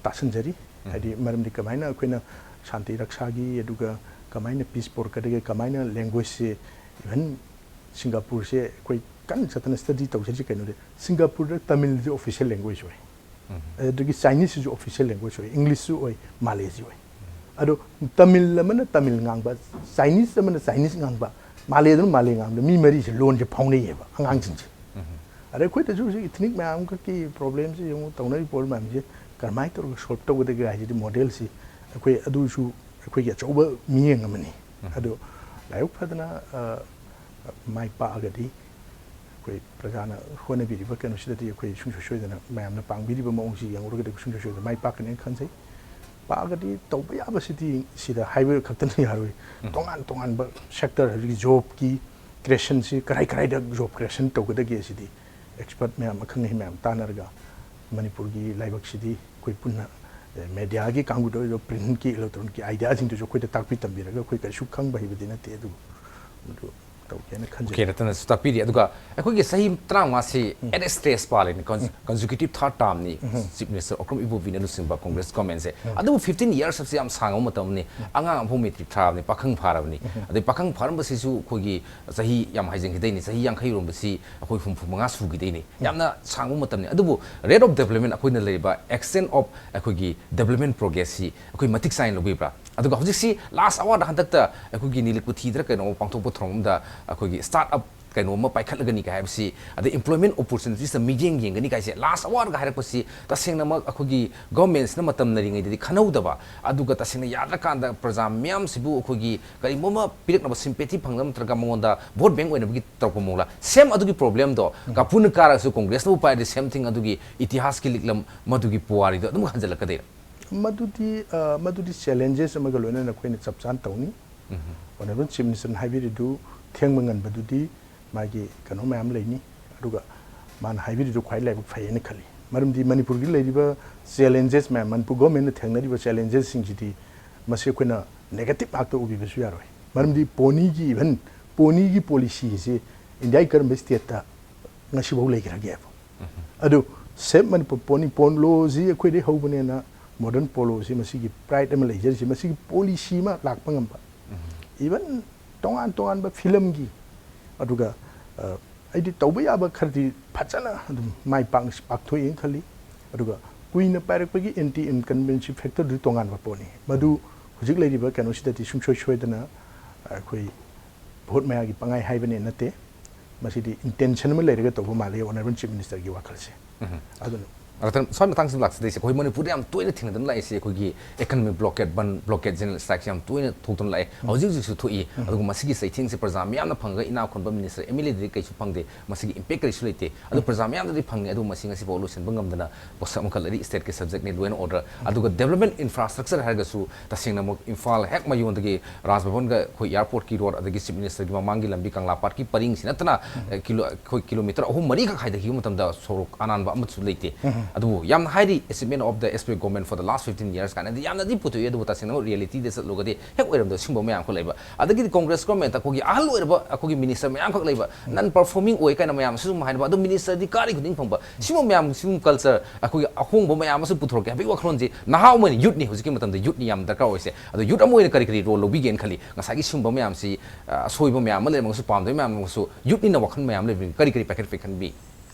ꯇꯥꯁꯟꯖꯔꯤ꯫ ꯍꯥꯏꯗꯤ ꯃꯔꯝꯗꯤ ꯀꯃꯥꯏꯅ ꯑꯩꯈꯣꯏꯅ ꯁꯥꯟꯇꯤ ꯔꯛꯁꯥꯒꯤ, ꯑꯗꯨꯒ ꯀꯃꯥꯏꯅ ꯄꯤꯁ ꯄꯣꯔꯛꯀꯗꯒꯦ, ꯀꯃꯥꯏꯅ ꯂꯦꯡꯒ꯭ꯋꯦꯖꯁꯦ, ꯏꯚꯟ ꯁꯤꯡꯒꯥꯄꯨꯔꯁꯦ ꯑꯩꯈꯣꯏ ꯀꯟꯅ ꯆꯠꯇꯅ ꯁ꯭ꯇꯗꯤ ꯇꯧꯖꯔꯤꯁꯦ ꯀꯩꯅꯣꯗꯤ, ꯁꯤꯡꯒꯥꯄꯨꯔꯗ ꯇꯥꯃꯤꯜꯁꯦ ꯑꯣꯐꯤꯁꯤꯌꯦꯜ ꯂꯦꯡꯒ꯭ꯋꯦꯖ ꯑꯣꯏ꯫ ꯑꯗꯒꯤ ꯆꯥꯏꯅꯤꯁꯁꯤꯁꯨ ꯑꯣꯐꯤꯁꯤꯌꯦꯜ ꯂꯦꯡꯒ꯭ꯋꯦꯖ ꯑꯣꯏ, ꯏꯪꯂꯤꯁꯁꯨ ꯑꯣꯏ, ꯃꯥꯂꯦꯁꯤ ꯑꯣꯏ꯫ ꯑꯗꯣ ꯇꯥꯃꯤꯜ ꯑꯃꯅ ꯇꯥꯃꯤꯜ ꯉꯥꯡꯕ, ꯆꯥꯏꯅꯤꯁ ꯑꯃꯅ ꯆꯥꯏꯅꯤꯁ ꯉꯥꯡꯕ, ꯃꯥꯂꯦ ꯑꯗꯨꯅ ꯃꯥꯂꯦ ꯉꯥꯡꯕꯗ ꯃꯤ ꯃꯔꯤꯁꯦ ꯂꯣꯟꯁꯦ ꯐꯥꯎꯅꯩꯌꯦꯕ ꯑꯉꯥꯡꯁꯤꯡꯁꯦ꯫ ꯑꯗ ꯑꯩꯈꯣꯏꯗꯁꯨ ꯍꯧꯖꯤꯛ ꯏꯊꯅꯤꯛ ꯃꯌꯥꯝ ꯈꯛꯀꯤ ꯄ꯭ꯔꯣꯕ꯭ꯂꯦꯝꯁꯤ ꯌꯦꯡꯉꯨ, ꯇꯧꯅꯔꯤꯕ ꯄ꯭ꯔꯣꯕ꯭ꯂꯦꯝ ꯃꯌꯥꯝꯁꯦ ꯀꯔꯝꯍꯥꯏꯅ ꯇꯧꯔꯒ ꯁꯣꯜꯕ ꯇꯧꯒꯗꯒꯦ ꯍꯥꯏꯁꯤꯗꯤ ꯃꯣꯗꯦꯜꯁꯤ ꯑꯩꯈꯣꯏ ꯑꯗꯨꯁꯨ ꯑꯩꯈꯣꯏꯒꯤ ꯑꯆꯧꯕ ꯃꯤꯠꯌꯦꯡ ꯑꯃꯅꯤ꯫ ꯑꯗꯣ ꯂꯥꯏꯕꯛ ꯐꯗꯅ, ꯑ, ꯃꯥꯏ ꯄꯥꯛꯑꯒꯗꯤ ꯑꯩꯈꯣꯏ ꯄ꯭ꯔꯖꯥꯅ ꯍꯣꯠꯅꯕꯤꯔꯤꯕ ꯀꯩꯅꯣꯁꯤꯗꯗꯤ ꯑꯩꯈꯣꯏ ꯁꯨꯡꯁꯣꯏ ꯁꯣꯏꯗꯅ ꯃꯌꯥꯝꯅ ꯄꯥꯡꯕꯤꯔꯤꯕ ꯃꯑꯣꯡꯁꯤ ꯌꯦꯡꯉꯨꯔꯒꯗꯤ ꯑꯩꯈꯣꯏ ꯁꯨꯡꯁꯣꯏ ꯁꯣꯏꯗꯅ ꯃꯥꯏ ꯄꯥꯛꯀꯅꯦꯅ ꯈꯟꯖꯩ꯫ ꯄꯥꯛꯑꯒꯗꯤ ꯇꯧꯕ ꯌꯥꯕꯁꯤꯗꯤ ꯁꯤꯗ ꯍꯥꯏꯕ ꯈꯛꯇꯅ ꯌꯥꯔꯣꯏ꯫ ꯇꯣꯉꯥꯟ ꯇꯣꯉꯥꯟꯕ ꯁꯦꯛꯇꯔ, ꯍꯧꯖꯤꯛꯀꯤ ꯖꯣꯕꯀꯤ ꯀ꯭ꯔꯤꯌꯦꯁꯟꯁꯤ ꯀꯔꯥꯏ ꯀꯔꯥꯏꯗ ꯖꯣꯕ ꯀ꯭ꯔꯤꯌꯦꯁꯟ ꯇꯧꯒꯗꯒꯦ ꯁꯤꯗꯤ ꯑꯦꯛꯁꯄꯔꯠ ꯃꯌꯥꯝ, ꯑꯈꯪ ꯑꯍꯩ ꯃꯌꯥꯝ ꯇꯥꯟꯅꯔꯒ ꯃꯅꯤꯄꯨꯔꯒꯤ ꯂꯥꯏꯕꯛꯁꯤꯗꯤ ꯑꯩꯈꯣꯏ ꯄꯨꯟꯅ, ꯑꯦ, ꯃꯦꯗꯤꯌꯥꯒꯤ ꯀꯥꯡꯕꯨꯗ ꯑꯣꯏꯔꯣ, ꯄ꯭ꯔꯤꯟꯠꯀꯤ, ꯏꯂꯦꯛꯇ꯭ꯔꯣꯅꯤꯛꯀꯤ ꯑꯥꯏꯗꯤꯌꯥꯁꯤꯡꯗꯨꯁꯨ ꯑꯩꯈꯣꯏꯗ ꯇꯥꯛꯄꯤ ꯇꯝꯕꯤꯔꯒ ꯑꯩꯈꯣꯏ ꯀꯔꯤꯁꯨ ꯈꯪꯕ ꯍꯩꯕꯗꯤ ꯅꯠꯇꯦ꯫ ꯑꯗꯨꯕꯨ ꯃꯗꯨ ꯇꯧꯒꯦꯅ ꯈꯟꯖꯩ꯫ ꯑꯣꯀꯦ, ꯔꯇꯟꯅꯁꯨ ꯇꯥꯛꯄꯤꯔꯤ꯫ ꯑꯗꯨꯒ ꯑꯩꯈꯣꯏꯒꯤ ꯆꯍꯤ ꯇꯔꯥꯃꯉꯥꯁꯤ at a stretch ꯄꯥꯜꯂꯤꯅꯦ, consecutive third termꯅꯤ꯫ ꯆꯤꯐ ꯃꯤꯅꯤꯁꯇꯔ ꯑꯣꯀ꯭ꯔꯝ ꯏꯕꯣꯕꯤꯅ ꯂꯨꯆꯤꯡꯕ ꯀꯣꯡꯒ꯭ꯔꯦꯁ ꯒꯣꯔꯃꯦꯟꯁꯦ꯫ ꯑꯗꯨꯕꯨ fifteen years ꯍꯥꯏꯕꯁꯤ ꯌꯥꯝ ꯁꯥꯡꯕ ꯃꯇꯝꯅꯤ꯫ ꯑꯉꯥꯡ ꯑꯃꯐꯥꯎ ꯃꯦꯇ꯭ꯔꯤꯛ ꯊꯥꯔꯕꯅꯤ, ꯄꯥꯈꯪ ꯐꯥꯔꯕꯅꯤ꯫ ꯑꯗꯩ ꯄꯥꯈꯪ ꯐꯥꯔꯝꯕꯁꯤꯁꯨ ꯑꯩꯈꯣꯏꯒꯤ ꯆꯍꯤ ꯌꯥꯝ ꯍꯥꯏꯖꯤꯟꯈꯤꯗꯣꯏꯅꯤ, ꯆꯍꯤ ꯌꯥꯡꯈꯩ ꯌꯧꯔꯝꯕꯁꯤ ꯑꯩꯈꯣꯏ ꯍꯨꯝꯐꯨ ꯃꯉꯥ ꯁꯨꯈꯤꯗꯣꯏꯅꯤ꯫ ꯌꯥꯝꯅ ꯁꯥꯡꯕ ꯃꯇꯝꯅꯤ꯫ ꯑꯗꯨꯕꯨ rate of development, ꯑꯩꯈꯣꯏꯅ ꯂꯩꯔꯤꯕ extent of ꯑꯩꯈꯣꯏꯒꯤ development progressꯁꯤ ꯑꯩꯈꯣꯏ ꯃꯇꯤꯛ ꯆꯥꯅ ꯂꯧꯕꯤꯕ꯭ꯔꯥ? ꯑꯗꯨꯒ ꯍꯧꯖꯤꯛꯁꯤ last hourꯗ ꯍꯟꯗꯛꯇ ꯑꯩꯈꯣꯏꯒꯤ ꯅꯤꯂꯤꯛꯄꯨꯊꯤꯗ ꯀꯩꯅꯣ ꯄꯥꯡꯊꯣꯛꯄ ꯊꯧꯔꯝ ꯑꯃꯗ ꯑꯩꯈꯣꯏꯒꯤ startup ꯀꯩꯅꯣꯝꯃ ꯄꯥꯏꯈꯠꯂꯒꯅꯤ ꯀꯥꯏ ꯍꯥꯏꯕꯁꯤ, ꯑꯗꯩ employment opportunities ꯇ ꯃꯤꯠꯌꯦꯡ ꯌꯦꯡꯒꯅꯤ ꯀꯥꯏꯁꯦ, ꯂꯥꯁ ꯑꯋꯥꯔꯒ ꯍꯥꯏꯔꯛꯄꯁꯤ ꯇꯁꯦꯡꯅꯃꯛ ꯑꯩꯈꯣꯏꯒꯤ ꯒꯣꯔꯃꯦꯟꯁꯤꯅ ꯃꯇꯝ ꯂꯩꯔꯤꯉꯩꯗꯗꯤ ꯈꯟꯍꯧꯗꯕ, ꯑꯗꯨꯒ ꯇꯁꯦꯡꯅ ꯌꯥꯗ꯭ꯔꯀꯥꯟꯗ ꯄ꯭ꯔꯖꯥ ꯃꯤꯌꯥꯝꯁꯤꯕꯨ ꯑꯩꯈꯣꯏꯒꯤ ꯀꯔꯤꯒꯨꯝꯕ ꯑꯃ ꯄꯤꯔꯛꯅꯕ sympathy ꯐꯪꯅꯕ ꯅꯠꯇ꯭ꯔꯒ ꯃꯉꯣꯟꯗ ꯚꯣꯠ ꯕꯦꯡ ꯑꯣꯏꯅꯕꯒꯤ ꯇꯧꯔꯛꯄ ꯃꯑꯣꯡꯗ, ꯁꯦꯝ ꯑꯗꯨꯒꯤ ꯄ꯭ꯔꯣꯕ꯭ꯂꯦꯝꯗꯣ ꯀꯥꯄꯨꯅ ꯀꯥꯔꯒꯁꯨ ꯀꯣꯡꯒ꯭ꯔꯦꯁꯅꯕꯨ ꯄꯥꯏꯔꯗꯤ same thing ꯑꯗꯨꯒꯤ ꯏꯇꯤꯍꯥꯁꯀꯤ ꯂꯤꯛꯂꯝ ꯃꯗꯨꯒꯤ ꯄꯨꯋꯥꯔꯤꯗꯣ ꯑꯗꯨꯝ ꯍꯟꯖꯤꯜꯂꯛꯀꯗꯣꯏꯔꯥ? ꯃꯗꯨꯗꯤ ꯑ, ꯃꯗꯨꯗꯤ ꯆꯦꯂꯦꯟꯖꯦꯁ ꯑꯃꯒ ꯂꯣꯏꯅꯅ ꯑꯩꯈꯣꯏꯅ ꯆꯞ ꯆꯥꯅ ꯇꯧꯅꯤ꯫ ꯑꯣꯅꯔꯦꯕꯜ ꯆꯤꯐ ꯃꯤꯅꯤꯁꯇꯔꯅ ꯍꯥꯏꯕꯤꯔꯤꯗꯨ ꯊꯦꯡꯕ ꯉꯟꯕꯗꯨꯗꯤ ꯃꯥꯒꯤ ꯀꯩꯅꯣ ꯃꯌꯥꯝ ꯂꯩꯅꯤ꯫ ꯑꯗꯨꯒ ꯃꯥꯅ ꯍꯥꯏꯕꯤꯔꯤꯗꯨ ꯈ꯭ꯋꯥꯏ ꯂꯥꯏꯕꯛ ꯐꯩ ꯍꯥꯏꯅ ꯈꯜꯂꯤ꯫ ꯃꯔꯝꯗꯤ ꯃꯅꯤꯄꯨꯔꯒꯤ ꯂꯩꯔꯤꯕ ꯆꯦꯂꯦꯟꯖꯦꯁ ꯃꯌꯥꯝ, ꯃꯅꯤꯄꯨꯔ ꯒꯣꯔꯃꯦꯟꯅ ꯊꯦꯡꯅꯔꯤꯕ ꯆꯦꯂꯦꯟꯖꯦꯁꯁꯤꯡꯁꯤꯗꯤ ꯃꯁꯤ ꯑꯩꯈꯣꯏꯅ ꯅꯦꯒꯦꯇꯤꯞ ꯉꯥꯛꯇ ꯎꯕꯤꯕꯁꯨ ꯌꯥꯔꯣꯏ꯫ ꯃꯔꯝꯗꯤ ꯄꯣꯅꯤꯒꯤ, ꯏꯚꯟ ꯄꯣꯅꯤꯒꯤ ꯄꯣꯂꯤꯁꯤꯁꯤ ꯏꯟꯗꯤꯌꯥꯒꯤ ꯀꯔꯝꯕ ꯁ꯭ꯇꯦꯠꯇ ꯉꯁꯤꯐꯥꯎ ꯂꯩꯈ꯭ꯔꯒꯦꯕ? ꯑꯗꯨ ꯁꯦꯞ ꯃꯅꯤꯄꯨꯔ ꯄꯣꯅꯤ, ꯄꯣꯂꯣꯁꯤ ꯑꯩꯈꯣꯏꯗꯩ ꯍꯧꯕꯅꯦꯅ ꯃꯣꯗꯔꯟ ꯄꯣꯂꯣꯁꯤ ꯃꯁꯤꯒꯤ ꯄ꯭ꯔꯥꯏꯗ ꯑꯃ ꯂꯩꯖꯔꯤꯁꯤ, ꯃꯁꯤꯒꯤ ꯄꯣꯂꯤꯁꯤ ꯑꯃ ꯂꯥꯛꯄ ꯉꯝꯕ, ꯏꯚꯟ ꯇꯣꯉꯥꯟ ꯇꯣꯉꯥꯟꯕ ꯐꯤꯂꯝꯒꯤ, ꯑꯗꯨꯒ ꯑ, ꯑꯩꯗꯤ ꯇꯧꯕ ꯌꯥꯕ ꯈꯔꯗꯤ ꯐꯖꯅ ꯑꯗꯨꯝ ꯃꯥꯏ ꯄꯥꯛꯅ ꯄꯥꯛꯊꯣꯛꯑꯦꯅ ꯈꯜꯂꯤ꯫ ꯑꯗꯨꯒ ꯀꯨꯏꯅ ꯄꯥꯏꯔꯛꯄꯒꯤ ꯑꯦꯟꯇꯤ ꯏꯟꯀꯝꯕꯦꯟꯁꯤ ꯐꯦꯛꯇꯔꯗꯨ ꯇꯣꯉꯥꯟꯕ ꯄꯣꯠꯅꯤ꯫ ꯃꯗꯨ ꯍꯧꯖꯤꯛ ꯂꯩꯔꯤꯕ ꯀꯩꯅꯣꯁꯤꯗꯗꯤ ꯁꯨꯡꯁꯣꯏ ꯁꯣꯏꯗꯅ ꯑꯩꯈꯣꯏ ꯚꯣꯠ ꯃꯌꯥꯒꯤ ꯄꯪꯍꯥꯏ ꯍꯥꯏꯕꯅꯦ ꯅꯠꯇꯦ꯫ ꯃꯁꯤꯗꯤ ꯏꯟꯇꯦꯟꯁꯟ ꯑꯃ ꯂꯩꯔꯒ ꯇꯧꯕ ꯃꯥꯜꯂꯤ ꯑꯣꯅꯔꯦꯕꯜ ꯆꯤꯐ ꯃꯤꯅꯤꯁꯇꯔꯒꯤ ꯋꯥꯈꯜꯁꯦ꯫ ꯑꯗꯨꯅ ꯔꯇꯟ, ꯁ꯭ꯋꯥꯏ ꯃꯇꯥꯡꯁꯤꯗ ꯂꯥꯛꯆꯗꯣꯏꯁꯦ, ꯑꯩꯈꯣꯏ ꯃꯅꯤꯄꯨꯔꯗ ꯌꯥꯝ ꯇꯣꯏꯅ ꯊꯦꯡꯅꯗꯨꯅ ꯂꯥꯛꯏꯁꯦ, ꯑꯩꯈꯣꯏꯒꯤ economic blockade, ꯕꯟ ꯕ꯭ꯂꯣꯀꯦꯠ, ꯖꯦꯅꯔꯦꯜ ꯁ꯭ꯇ꯭ꯔꯥꯏꯛꯁꯦ ꯌꯥꯝ ꯇꯣꯏꯅ ꯊꯣꯛꯇꯨꯅ ꯂꯥꯛꯑꯦ꯫ ꯍꯧꯖꯤꯛ ꯍꯧꯖꯤꯛꯁꯨ ꯊꯣꯛꯏ꯫ ꯑꯗꯨꯒ ꯃꯁꯤꯒꯤ ꯆꯩꯊꯦꯡꯁꯦ ꯄ꯭ꯔꯖꯥ ꯃꯤꯌꯥꯝꯅ ꯐꯪꯉꯒ ꯏꯅꯥꯛ ꯈꯨꯟꯕ ꯃꯤꯅꯤꯁꯇꯔ, ꯑꯦꯝ ꯑꯦꯜ ꯑꯦꯗꯗꯤ ꯀꯩꯁꯨ ꯐꯪꯗꯦ, ꯃꯁꯤꯒꯤ ꯏꯝꯄꯦꯛ ꯀꯔꯤꯁꯨ ꯂꯩꯇꯦ꯫ ꯑꯗꯨ ꯄ꯭ꯔꯖꯥ ꯃꯤꯌꯥꯝꯗꯗꯤ ꯐꯪꯉꯦ, ꯑꯗꯨꯕꯨ ꯃꯁꯤ ꯉꯁꯤꯐꯥꯎ ꯂꯣꯏꯁꯤꯟꯕ ꯉꯝꯗꯅ ꯄꯣꯠꯁꯛ ꯑꯃꯈꯛ ꯂꯩꯔꯤ, ꯁ꯭ꯇꯦꯠꯀꯤ ꯁꯕꯖꯦꯛꯅꯤ, law and order꯫ ꯑꯗꯨꯒ ꯗꯦꯕꯂꯞꯃꯦꯟ ꯏꯟꯐ꯭ꯔꯥꯁ꯭ꯇ꯭ꯔꯛꯆꯔ ꯍꯥꯏꯔꯒꯁꯨ ꯇꯁꯦꯡꯅꯃꯛ ꯏꯝꯐꯥꯜ ꯍꯦꯛ ꯃꯌꯣꯟꯗꯒꯤ ꯔꯥꯖ ꯚꯕꯟꯒ ꯑꯩꯈꯣꯏ ꯑꯦꯌꯥꯔꯄꯣꯔꯠꯀꯤ ꯔꯣꯗ, ꯑꯗꯒꯤ ꯆꯤꯐ ꯃꯤꯅꯤꯁꯇꯔꯒꯤ ꯃꯃꯥꯡꯒꯤ ꯂꯝꯕꯤ ꯀꯪꯂꯥ ꯄꯥꯠꯀꯤ ꯄꯔꯤꯡꯁꯤ ꯅꯠꯇꯅ, ꯑꯦ, ꯀꯤꯂꯣ-, ꯑꯩꯈꯣꯏ ꯀꯤꯂꯣꯃꯤꯇꯔ ꯑꯍꯨꯝ ꯃꯔꯤꯈꯛ ꯍꯥꯏꯊꯈꯤꯕ ꯃꯇꯝꯗ ꯁꯣꯔꯣꯛ ꯑꯅꯥꯟꯕ ꯑꯃꯁꯨ ꯂꯩꯇꯦ꯫ ꯑꯗꯨꯕꯨ ꯌꯥꯝꯅ ꯍꯥꯏꯔꯤ, "Achievement of the S P government for the last fifteen years" ꯀꯥꯏꯅꯗꯤ ꯌꯥꯝꯅꯗꯤ ꯄꯨꯊꯣꯛꯏ, ꯑꯗꯨꯕꯨ ꯇꯁꯦꯡꯅ ꯔꯤꯌꯦꯂꯤꯇꯤꯗ ꯆꯠꯂꯨꯔꯒꯗꯤ ꯍꯦꯛ ꯑꯣꯏꯔꯝꯗꯕ ꯁꯤꯒꯨꯝꯕ ꯃꯌꯥꯝ ꯑꯃꯈꯛ ꯂꯩꯕ꯫ ꯑꯗꯒꯤꯗꯤ ꯀꯣꯡꯒ꯭ꯔꯦꯁ ꯒꯣꯔꯃꯦꯟꯇ ꯑꯩꯈꯣꯏꯒꯤ ꯑꯍꯜ ꯑꯣꯏꯔꯕ ꯑꯩꯈꯣꯏꯒꯤ ꯃꯤꯅꯤꯁꯇꯔ ꯃꯌꯥꯝ ꯑꯃꯈꯛ ꯂꯩꯕ, ꯅꯟ ꯄꯔꯐꯣꯔꯃꯤꯡ ꯑꯣꯏ ꯀꯥꯏꯅ ꯃꯌꯥꯝ ꯑꯁꯤꯒꯨꯝꯕ ꯍꯥꯏꯅꯕ, ꯑꯗꯨ ꯃꯤꯅꯤꯁꯇꯔꯗꯤ ꯀꯥꯔꯤ ꯈꯨꯗꯤꯡ ꯐꯪꯕ, ꯁꯤꯒꯨꯝꯕ ꯃꯌꯥꯝ, ꯁꯤꯒꯨꯝꯕ ꯀꯜꯆꯔ, ꯑꯩꯈꯣꯏꯒꯤ ꯑꯍꯣꯡꯕ ꯃꯌꯥꯝ ꯑꯃꯁꯨ ꯄꯨꯊꯣꯔꯛꯀꯦ ꯍꯥꯏꯕꯒꯤ ꯋꯥꯈꯜꯂꯣꯟꯁꯤ ꯅꯍꯥ ꯑꯣꯏꯅ, ꯌꯨꯠꯅꯤ, ꯍꯧꯖꯤꯛꯀꯤ ꯃꯇꯝꯗ ꯌꯨꯠꯅꯤ ꯌꯥꯝ ꯗꯔꯀꯥꯔ ꯑꯣꯏꯁꯦ꯫ ꯑꯗꯣ ꯌꯨꯠ ꯑꯃ ꯑꯣꯏꯅ ꯀꯔꯤ ꯀꯔꯤ ꯔꯣꯜ ꯂꯧꯕꯤꯒꯦꯅ ꯈꯜꯂꯤ? ꯉꯁꯥꯏꯒꯤ ꯁꯤꯒꯨꯝꯕ ꯃꯌꯥꯝꯁꯤ, ꯑ, ꯑꯁꯣꯏꯕ ꯃꯌꯥꯝ ꯑꯃ ꯂꯩꯔꯝꯃꯒꯁꯨ, ꯄꯥꯝꯗꯕ ꯃꯌꯥꯝ ꯑꯃꯁꯨ, ꯌꯨꯠꯅꯤꯅ ꯋꯥꯈꯜ ꯃꯌꯥꯝ ꯂꯩꯕꯅꯤ, ꯀꯔꯤ ꯀꯔꯤ ꯄꯥꯏꯈꯠꯄꯤ ꯈꯟꯕꯤ?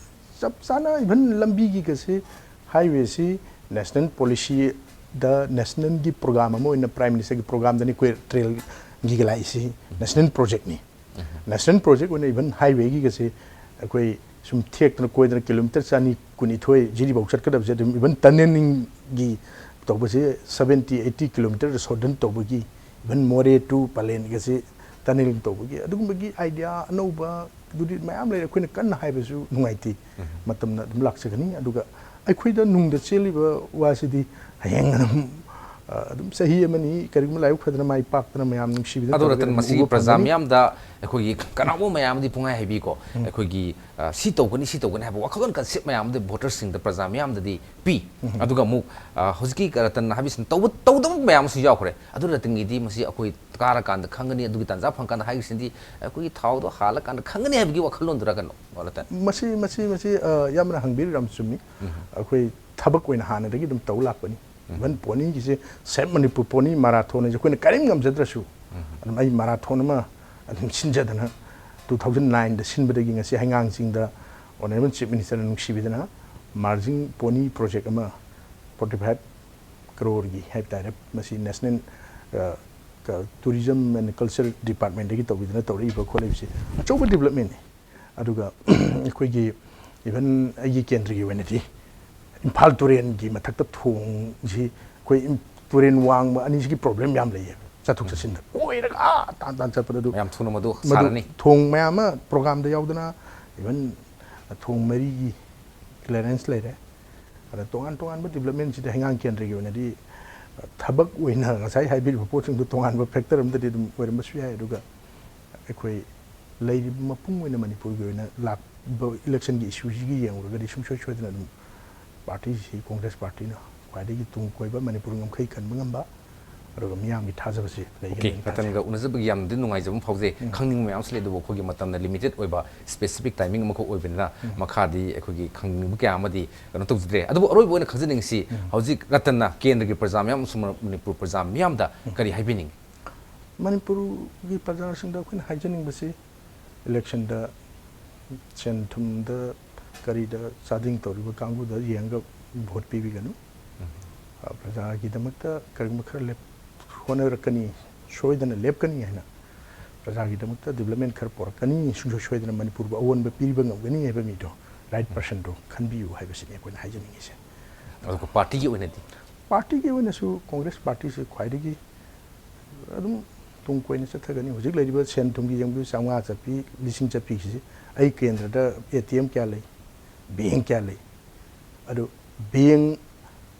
ꯆꯞ ꯆꯥꯅ ꯏꯚꯟ ꯂꯝꯕꯤꯒꯤꯒꯁꯦ, ꯍꯥꯏꯋꯦꯁꯤ ꯅꯦꯁꯅꯦꯜ ꯄꯣꯂꯤꯁꯤꯗ, ꯅꯦꯁꯅꯦꯜꯒꯤ ꯄ꯭ꯔꯣꯒ꯭ꯔꯥꯝ ꯑꯃ ꯑꯣꯏꯅ ꯄ꯭ꯔꯥꯏꯝ ꯃꯤꯅꯤꯁꯇꯔꯒꯤ ꯄ꯭ꯔꯣꯒ꯭ꯔꯥꯝꯗꯅꯤ ꯑꯩꯈꯣꯏ ꯇ꯭ꯔꯦꯜꯒꯤꯒ ꯂꯥꯛꯏꯁꯤ, ꯅꯦꯁꯅꯦꯜ ꯄ꯭ꯔꯣꯖꯦꯛꯅꯤ꯫ ꯅꯦꯁꯅꯦꯜ ꯄ꯭ꯔꯣꯖꯦꯛ ꯑꯣꯏꯅ ꯏꯚꯟ ꯍꯥꯏꯋꯦꯒꯤꯒꯁꯦ ꯑꯩꯈꯣꯏ ꯁꯨꯝ ꯊꯦꯛꯇꯅ ꯀꯣꯏꯗꯅ ꯀꯤꯂꯣꯃꯤꯇꯔ ꯆꯅꯤ ꯀꯨꯟꯅꯤꯊꯣꯏ ꯖꯤꯔꯤꯐꯥꯎ ꯆꯠꯀꯗꯕꯁꯦ ꯑꯗꯨꯝ ꯏꯚꯟ ꯇꯅꯦꯜꯒꯤ ꯇꯧꯕꯁꯦ ꯁꯕꯦꯟꯇꯤ ꯑꯩꯠꯇꯤ ꯀꯤꯂꯣꯃꯤꯇꯔꯗ ꯁꯣꯔꯗꯟ ꯇꯧꯕꯒꯤ, ꯏꯚꯟ ꯃꯣꯔꯦ ꯇꯨ ꯄꯂꯦꯟꯒꯁꯦ ꯇꯅꯦꯜ ꯇꯧꯕꯒꯤ ꯑꯗꯨꯒꯨꯝꯕꯒꯤ ꯑꯥꯏꯗꯤꯌꯥ ꯑꯅꯧꯕ ꯑꯗꯨꯗꯤ ꯃꯌꯥꯝ ꯂꯩꯔꯦ꯫ ꯑꯩꯈꯣꯏꯅ ꯀꯟꯅ ꯍꯥꯏꯕꯁꯨ ꯅꯨꯡꯉꯥꯏꯇꯦ꯫ ꯃꯇꯝꯅ ꯑꯗꯨꯝ ꯂꯥꯛꯆꯒꯅꯤ꯫ ꯑꯗꯨꯒ ꯑꯩꯈꯣꯏꯗ ꯅꯨꯡꯗ ꯆꯦꯜꯂꯤꯕ ꯋꯥꯁꯤꯗꯤ ꯍꯌꯦꯡ ꯑꯗꯨꯝ ꯑ, ꯑꯗꯨꯝ ꯆꯍꯤ ꯑꯃꯅꯤ ꯀꯔꯤꯒꯨꯝꯕ ꯂꯥꯏꯕꯛ ꯐꯗꯅ ꯃꯥꯏ ꯄꯥꯛꯇꯅ ꯃꯌꯥꯝ ꯅꯨꯡꯁꯤꯕꯤꯗꯅ ꯑꯗꯨ ꯇꯧꯔꯒ ꯔꯇꯟ, ꯑꯗꯨꯝ ꯃꯁꯤ ꯎꯕ ꯄ꯭ꯔꯖꯥ ꯐꯪꯒꯅꯤ꯫ ꯃꯤꯌꯥꯝꯗ ꯑꯩꯈꯣꯏꯒꯤ ꯀꯅꯥꯒꯨꯝꯕ ꯃꯌꯥꯝ ꯑꯃꯗꯤ ꯄꯨꯡꯍꯥꯏ ꯍꯥꯏꯕꯤꯀꯣ, ꯑꯩꯈꯣꯏꯒꯤ, ꯑ, ꯁꯤ ꯇꯧꯒꯅꯤ, ꯁꯤ ꯇꯧꯒꯅꯤ ꯍꯥꯏꯕ ꯋꯥꯈꯜꯂꯣꯟ ꯀꯟꯁꯦꯞ ꯃꯌꯥꯝ ꯑꯃꯗꯤ ꯚꯣꯇꯔꯁꯤꯡꯗ, ꯄ꯭ꯔꯖꯥ ꯃꯤꯌꯥꯝꯗꯗꯤ ꯄꯤ꯫ ꯑꯗꯨꯒ ꯑꯃꯨꯛ, ꯑ, ꯍꯧꯖꯤꯛꯀꯤ ꯔꯇꯟꯅ ꯍꯥꯏꯕꯁꯤꯅ ꯇꯧꯕ, ꯇꯧꯗꯕ ꯃꯌꯥꯝ ꯑꯃꯁꯨ ꯌꯥꯎꯈ꯭ꯔꯦ꯫ ꯑꯗꯨ ꯔꯇꯟꯒꯤꯗꯤ ꯃꯁꯤ ꯑꯩꯈꯣꯏ ꯀꯥꯔꯀꯥꯟꯗ ꯈꯪꯒꯅꯤ, ꯑꯗꯨꯒꯤ ꯇꯥꯟꯖꯥ ꯐꯪꯀꯥꯟꯗ ꯍꯥꯏꯈꯤꯁꯤꯅꯗꯤ ꯑꯩꯈꯣꯏꯒꯤ ꯊꯥꯎꯗꯣ ꯍꯥꯜꯂꯀꯥꯟꯗ ꯈꯪꯒꯅꯤ ꯍꯥꯏꯕꯒꯤ ꯋꯥꯈꯜꯂꯣꯟꯗꯨꯔ ꯀꯩꯅꯣ, ꯔꯇꯟ? ꯃꯁꯤ, ꯃꯁꯤ, ꯃꯁꯤ, ꯑ, ꯌꯥꯝꯅ ꯍꯪꯕꯤꯔꯤꯗꯣ ꯌꯥꯝ ꯆꯨꯝꯃꯤ꯫ ꯑꯩꯈꯣꯏ ꯊꯕꯛ ꯑꯣꯏꯅ ꯍꯥꯟꯅꯗꯒꯤ ꯑꯗꯨꯝ ꯇꯧ ꯂꯥꯛꯄꯅꯤ꯫ ꯏꯚꯟ ꯄꯣꯅꯤꯒꯤꯁꯦ, ꯁꯦꯞ ꯃꯅꯤꯄꯨꯔ ꯄꯣꯅꯤ ꯃꯔꯥꯊꯣꯟ ꯍꯥꯏꯁꯦ ꯑꯩꯈꯣꯏꯅ ꯀꯔꯤꯝ ꯉꯝꯖꯗ꯭ꯔꯁꯨ ꯑꯗꯨꯝ ꯑꯩ ꯃꯔꯥꯊꯣꯟ ꯑꯃ ꯑꯗꯨꯝ ꯁꯤꯟꯖꯗꯅ ꯇꯨ ꯊꯥꯎꯖꯟ ꯅꯥꯏꯟꯗ ꯁꯤꯟꯕꯗꯒꯤ ꯉꯁꯤ ꯍꯩꯉꯥꯡ ꯆꯤꯡꯗ ꯑꯣꯅꯔꯦꯕꯜ ꯆꯤꯐ ꯃꯤꯅꯤꯁꯇꯔꯅ ꯅꯨꯡꯁꯤꯕꯤꯗꯅ ꯃꯥꯔꯖꯤꯡ ꯄꯣꯅꯤ ꯄ꯭ꯔꯣꯖꯦꯛ ꯑꯃ ꯐꯣꯔꯇꯤ ꯐꯥꯏꯚ ꯀ꯭ꯔꯣꯔꯒꯤ ꯍꯥꯏꯕ ꯇꯥꯔꯦ, ꯃꯁꯤ ꯅꯦꯁꯅꯦꯜ, ꯑ, ꯀ-, ꯇꯨꯔꯤꯖꯝ ꯑꯦꯟ ꯀꯜꯆꯔ ꯗꯤꯄꯥꯔꯠꯃꯦꯟꯗꯒꯤ ꯇꯧꯕꯤꯗꯨꯅ ꯇꯧꯔꯛꯏꯕ ꯈꯣꯠꯂꯛꯏꯕꯁꯤ ꯑꯆꯧꯕ ꯗꯤꯕꯂꯞꯃꯦꯟꯅꯤ꯫ ꯑꯗꯨꯒ ꯑꯩꯈꯣꯏꯒꯤ ꯏꯚꯟ ꯑꯩꯒꯤ ꯀꯦꯟꯗ꯭ꯔꯒꯤ ꯑꯣꯏꯅꯗꯤ ꯏꯝꯐꯥꯜ ꯇꯨꯔꯦꯟꯒꯤ ꯃꯊꯛꯇ ꯊꯣꯡꯁꯤ, ꯑꯩꯈꯣꯏ ꯏꯝ-, ꯇꯨꯔꯦꯟ ꯋꯥꯡꯃ ꯑꯅꯤꯁꯤꯒꯤ ꯄ꯭ꯔꯣꯕ꯭ꯂꯦꯝ ꯌꯥꯝ ꯂꯩꯌꯦꯕ, ꯆꯠꯊꯣꯛ ꯆꯠꯁꯤꯟꯗ ꯀꯣꯏꯔꯒ ꯑꯥ ꯇꯥꯟ ꯇꯥꯟ ꯆꯠꯄꯗ꯫ ꯑꯗꯨ ꯌꯥꯝ ꯊꯨꯅ ꯃꯗꯨ ꯃꯗꯨ ꯁꯥꯔꯅꯤ꯫ ꯊꯣꯡ ꯃꯌꯥꯝ ꯑꯃ ꯄ꯭ꯔꯣꯒ꯭ꯔꯥꯝꯗ ꯌꯥꯎꯗꯅ, ꯏꯚꯟ ꯊꯣꯡ ꯃꯔꯤꯒꯤ ꯀ꯭ꯂꯤꯌꯥꯔꯦꯟꯁ ꯂꯩꯔꯦ꯫ ꯑꯗ ꯇꯣꯉꯥꯟ ꯇꯣꯉꯥꯟꯕ ꯗꯤꯕꯂꯞꯃꯦꯟꯁꯤꯗ ꯍꯩꯉꯥꯡ ꯀꯦꯟꯗ꯭ꯔꯒꯤ ꯑꯣꯏꯅꯗꯤ, ꯑ, ꯊꯕꯛ ꯑꯣꯏꯅ ꯉꯁꯥꯏ ꯍꯥꯏꯕꯤꯔꯤꯕ ꯄꯣꯠꯁꯤꯡꯗꯣ ꯇꯣꯉꯥꯟꯕ ꯐꯦꯛꯇꯔ ꯑꯃꯗꯗꯤ ꯑꯗꯨꯝ ꯑꯣꯏꯔꯝꯕꯁꯨ ꯌꯥꯏ꯫ ꯑꯗꯨꯒ ꯑꯩꯈꯣꯏ ꯂꯩꯔꯤꯕ ꯃꯄꯨꯡ ꯑꯣꯏꯅ ꯃꯅꯤꯄꯨꯔꯒꯤ ꯑꯣꯏꯅ ꯂꯥꯛꯄ ꯏꯂꯦꯛꯁꯟꯒꯤ ꯏꯁꯨꯁꯤꯒꯤ ꯌꯦꯡꯉꯨꯔꯒꯗꯤ ꯁꯨꯡꯁꯣꯏ ꯁꯣꯏꯗꯅ ꯑꯗꯨꯝ ꯄꯥꯔꯇꯤꯁꯤ, ꯀꯣꯡꯒ꯭ꯔꯦꯁ ꯄꯥꯔꯇꯤꯅ ꯈ꯭ꯋꯥꯏꯗꯒꯤ ꯇꯨꯡ ꯀꯣꯏꯕ, ꯃꯅꯤꯄꯨꯔ ꯉꯝꯈꯩ ꯀꯟꯕ ꯉꯝꯕ, ꯑꯗꯨꯒ ꯃꯤꯌꯥꯝꯒꯤ ꯊꯥꯖꯕꯁꯤ ꯑꯣꯀꯦ, ꯂꯩꯒꯅꯤ ꯍꯥꯏꯅ ꯊꯥꯖꯩ꯫ ꯔꯇꯟꯒ ꯎꯅꯖꯕꯒꯤ ꯌꯥꯝꯅꯗꯤ ꯅꯨꯡꯉꯥꯏꯖꯕ ꯑꯃ ꯐꯥꯎꯖꯩ꯫ ꯎꯝ꯫ ꯈꯪꯅꯤꯡꯕ ꯃꯌꯥꯝꯁꯨ ꯂꯩ, ꯑꯗꯨꯕꯨ ꯑꯩꯈꯣꯏꯒꯤ ꯃꯇꯝꯅ ꯂꯤꯃꯤꯇꯦꯠ ꯑꯣꯏꯕ, ꯁ꯭ꯄꯦꯁꯤꯐꯤꯛ ꯇꯥꯏꯃꯤꯡ ꯑꯃꯈꯛ ꯑꯣꯏꯕꯅꯤꯅ ꯎꯝ꯫ ꯃꯈꯥꯗꯤ ꯑꯩꯈꯣꯏꯒꯤ ꯈꯪꯅꯤꯡꯕ ꯀꯌꯥ ꯑꯃꯗꯤ ꯀꯩꯅꯣ ꯇꯧꯖꯗ꯭ꯔꯦ꯫ ꯑꯗꯨꯕꯨ ꯑꯔꯣꯏꯕ ꯑꯣꯏꯅ ꯈꯪꯖꯅꯤꯡꯉꯤꯁꯤ, ꯎꯝ꯫ ꯍꯧꯖꯤꯛ ꯔꯇꯟꯅ ꯀꯦꯟꯗ꯭ꯔꯒꯤ ꯄ꯭ꯔꯖꯥ ꯃꯌꯥꯝ ꯑꯃꯁꯨꯡ ꯃꯅꯤꯄꯨꯔ ꯄ꯭ꯔꯖꯥ ꯃꯤꯌꯥꯝꯗ ꯎꯝ꯫ ꯀꯔꯤ ꯍꯥꯏꯕꯤꯅꯤꯡꯉꯤ? ꯃꯅꯤꯄꯨꯔꯒꯤ ꯄ꯭ꯔꯖꯥꯁꯤꯡꯗ ꯑꯩꯈꯣꯏꯅ ꯍꯥꯏꯖꯅꯤꯡꯕꯁꯤ, ꯏꯂꯦꯛꯁꯟꯗ ꯁꯦꯟ ꯊꯨꯝꯗ ꯀꯔꯤꯗ ꯆꯥꯗꯤꯡ ꯇꯧꯔꯤꯕ ꯀꯥꯡꯕꯨꯗ ꯌꯦꯡꯉꯒ ꯚꯣꯠ ꯄꯤꯕꯤꯒꯅꯨ꯫ ꯎꯝ꯫ ꯑ, ꯄ꯭ꯔꯖꯥꯒꯤꯗꯃꯛꯇ ꯀꯔꯤꯒꯨꯝꯕ ꯈꯔ ꯂꯦꯞ-, ꯍꯣꯠꯅꯔꯛꯀꯅꯤ, ꯁꯣꯏꯗꯅ ꯂꯦꯞꯀꯅꯤ ꯍꯥꯏꯅ ꯄ꯭ꯔꯖꯥꯒꯤꯗꯃꯛꯇ ꯗꯤꯕ꯭ꯂꯞꯃꯦꯟ ꯈꯔ ꯄꯨꯔꯛꯀꯅꯤ, ꯁꯨꯡꯁꯣꯏ ꯁꯣꯏꯗꯅ ꯃꯅꯤꯄꯨꯔꯕꯨ ꯑꯑꯣꯟꯕ ꯄꯤꯕ ꯉꯝꯒꯅꯤ ꯍꯥꯏꯕ ꯃꯤꯗꯣ, ꯔꯥꯏꯠ ꯄꯔꯁꯟꯗꯣ ꯈꯟꯕꯤꯌꯨ ꯍꯥꯏꯕꯁꯤꯅꯤ ꯑꯩꯈꯣꯏꯅ ꯍꯥꯏꯖꯅꯤꯡꯉꯤꯁꯦ꯫ ꯑꯗꯨꯒ ꯄꯥꯔꯇꯤꯒꯤ ꯑꯣꯏꯅꯗꯤ? ꯄꯥꯔꯇꯤꯒꯤ ꯑꯣꯏꯅꯁꯨ ꯀꯣꯡꯒ꯭ꯔꯦꯁ ꯄꯥꯔꯇꯤꯁꯤ ꯈ꯭ꯋꯥꯏꯗꯒꯤ ꯑꯗꯨꯝ ꯇꯨꯡ ꯀꯣꯏꯅ ꯆꯠꯊꯒꯅꯤ꯫ ꯍꯧꯖꯤꯛ ꯂꯩꯔꯤꯕ ꯁꯦꯟ ꯊꯨꯝꯒꯤ ꯌꯦꯡꯕꯤꯌꯨ, ꯆꯥꯝꯃꯉꯥ ꯆꯠꯄꯤ, ꯂꯤꯁꯤꯡ ꯆꯠꯄꯤꯁꯤ ꯑꯩ ꯀꯦꯟꯗ꯭ꯔꯗ ꯑꯦ ꯇꯤ ꯑꯦꯝ ꯀꯌꯥ ꯂꯩ, ꯕꯦꯡ ꯀꯌꯥ ꯂꯩ? ꯑꯗꯨ ꯕꯦꯡ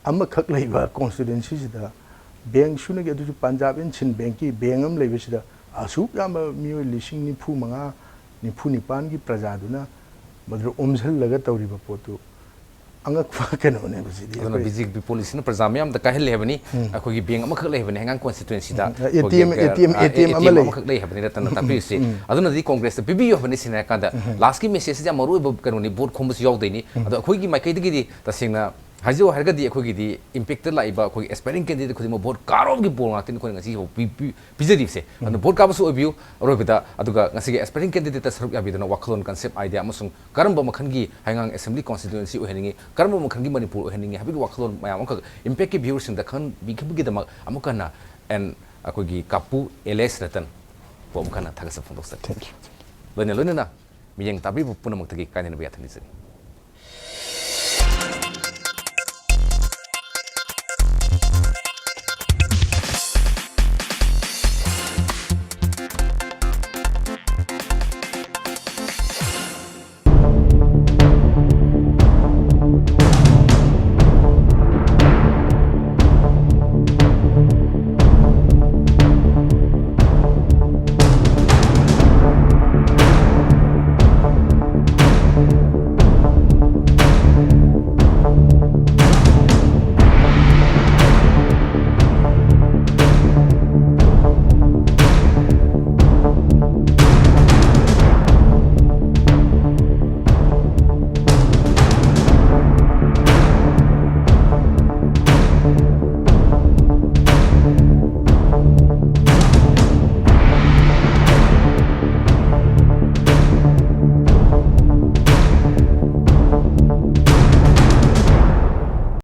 ꯑꯃꯈꯛ ꯂꯩꯕ ꯀꯣꯟꯁꯇꯤꯇ꯭ꯋꯦꯟꯁꯤꯁꯤꯗ ꯕꯦꯡ ꯁꯨꯞꯅꯒꯤ, ꯑꯗꯨꯁꯨ ꯄꯟꯖꯥꯕ ꯑꯦꯟ ꯁꯤꯟ ꯕꯦꯡꯀꯤ ꯕꯦꯡ ꯑꯃ ꯂꯩꯕꯁꯤꯗ ꯑꯁꯨꯛ ꯌꯥꯝꯕ ꯃꯤꯑꯣꯏ ꯂꯤꯁꯤꯡ ꯅꯤꯐꯨ ꯃꯉꯥ, ꯅꯤꯐꯨ ꯅꯤꯄꯥꯟꯒꯤ ꯄ꯭ꯔꯖꯥꯗꯨꯅ ꯃꯗꯨꯗ ꯑꯣꯝꯁꯤꯜꯂꯒ ꯇꯧꯔꯤꯕ ꯄꯣꯠꯇꯨ ꯑꯉꯛꯄ ꯀꯩꯅꯣꯅꯦꯕ ꯁꯤꯗꯤ꯫ ꯑꯗꯨꯅ ꯑꯩꯈꯣꯏ ꯕꯤ ꯖꯦ ꯄꯤ ꯄꯣꯂꯤꯁꯤꯅ ꯄ꯭ꯔꯖꯥ ꯃꯌꯥꯝꯗ ꯀꯥꯏꯍꯜꯂꯦ ꯍꯥꯏꯕꯅꯤ꯫ ꯑꯩꯈꯣꯏꯒꯤ ꯕꯦꯡ ꯑꯃꯈꯛ ꯂꯩ ꯍꯥꯏꯕꯅꯤ ꯍꯩꯉꯥꯡ ꯀꯣꯟꯁꯇꯤꯇ꯭ꯋꯦꯟꯁꯤꯗ꯫ Um, A T M, A T M, A T M ꯑꯃ ꯂꯩ꯫ ꯑꯃꯈꯛ ꯂꯩ ꯍꯥꯏꯕꯅꯤ ꯔꯇꯟꯅ ꯇꯥꯛꯄꯤꯔꯤꯁꯦ꯫ ꯑꯗꯨꯅꯗꯤ ꯀꯣꯡꯒ꯭ꯔꯦꯁꯇ ꯄꯤꯕꯤꯌꯨ ꯍꯥꯏꯕꯅꯤ꯫ ꯁꯤꯅ ꯍꯥꯏꯔꯀꯥꯟꯗ ꯂꯥꯁꯀꯤ ꯃꯦꯁꯦꯖꯁꯤꯗꯤ ꯌꯥꯝ ꯃꯔꯨ ꯑꯣꯏꯕ ꯀꯩꯅꯣꯅꯤ, ꯚꯣꯠ ꯈꯣꯝꯕꯁꯨ ꯌꯥꯎꯗꯣꯏꯅꯤ꯫ ꯑꯗꯣ ꯑꯩꯈꯣꯏꯒꯤ ꯃꯥꯏꯀꯩꯗꯒꯤꯗꯤ ꯇꯁꯦꯡꯅ ꯍꯥꯏꯖꯧ ꯍꯥꯏꯔꯒꯗꯤ ꯑꯩꯈꯣꯏꯒꯤꯗꯤ ꯏꯝꯄꯦꯛꯇ ꯂꯥꯛꯏꯕ ꯑꯩꯈꯣꯏꯒꯤ ꯑꯦꯁꯄꯥꯏꯔꯤꯡ ꯀꯦꯟꯗꯤꯗꯦꯠ ꯈꯨꯗꯤꯡꯃꯛ ꯚꯣꯠ ꯀꯥꯔꯣꯝꯒꯤ ꯕꯣꯜ ꯉꯥꯛꯇꯅꯤ ꯑꯩꯈꯣꯏꯅ ꯉꯁꯤ ꯐꯥꯎ ꯄꯤ-, ꯄꯤ-, ꯄꯤꯖꯔꯤꯕꯁꯦ꯫ ꯑꯗꯨꯅ ꯚꯣꯠ ꯀꯥꯕꯁꯨ ꯑꯣꯏꯕꯤꯌꯨ ꯑꯔꯣꯏꯕꯗ, ꯑꯗꯨꯒ ꯉꯁꯤꯒꯤ ꯑꯦꯁꯄꯥꯏꯔꯤꯡ ꯀꯦꯟꯗꯤꯗꯦꯠꯇ ꯁꯔꯨꯛ ꯌꯥꯕꯤꯗꯨꯅ ꯋꯥꯈꯜꯂꯣꯟ, ꯀꯟꯁꯦꯞ, ꯑꯥꯏꯗꯤꯌꯥ ꯑꯃꯁꯨꯡ ꯀꯔꯝꯕ ꯃꯈꯜꯒꯤ ꯍꯩꯉꯥꯡ ꯑꯦꯁꯦꯝꯕ꯭ꯂꯤ ꯀꯣꯟꯁꯇꯤꯇ꯭ꯋꯦꯟꯁꯤ ꯑꯣꯏꯍꯟꯅꯤꯡꯉꯤ, ꯀꯔꯝꯕ ꯃꯈꯜꯒꯤ ꯃꯅꯤꯄꯨꯔ ꯑꯣꯏꯍꯟꯅꯤꯡꯉꯤ ꯍꯥꯏꯕꯒꯤ ꯋꯥꯈꯜꯂꯣꯟ ꯃꯌꯥꯝ ꯑꯃꯈꯛ ꯏꯝꯄꯦꯛꯀꯤ ꯚ꯭ꯌꯨꯋꯔꯁꯤꯡꯗ ꯈꯪꯍꯟꯕꯤꯈꯤꯕꯒꯤꯗꯃꯛ ꯑꯃꯨꯛ ꯍꯟꯅ ꯑꯦꯟ ꯑꯩꯈꯣꯏꯒꯤ ꯀꯥꯄꯨ ꯑꯦꯂꯦꯁ ꯔꯇꯟꯕꯨ ꯑꯃꯨꯛ ꯍꯟꯅ ꯊꯥꯒꯠꯆꯕ ꯐꯣꯡꯗꯣꯛꯆꯔꯤ꯫ Thank you. ꯂꯣꯏꯅ ꯂꯣꯏꯅꯅ ꯃꯤꯠꯌꯦꯡ ꯇꯥꯕꯤꯕ ꯄꯨꯝꯅꯃꯛꯇꯒꯤ ꯀꯥꯏꯅꯅꯕ ꯌꯥꯊꯪ ꯅꯤꯖꯔꯤ꯫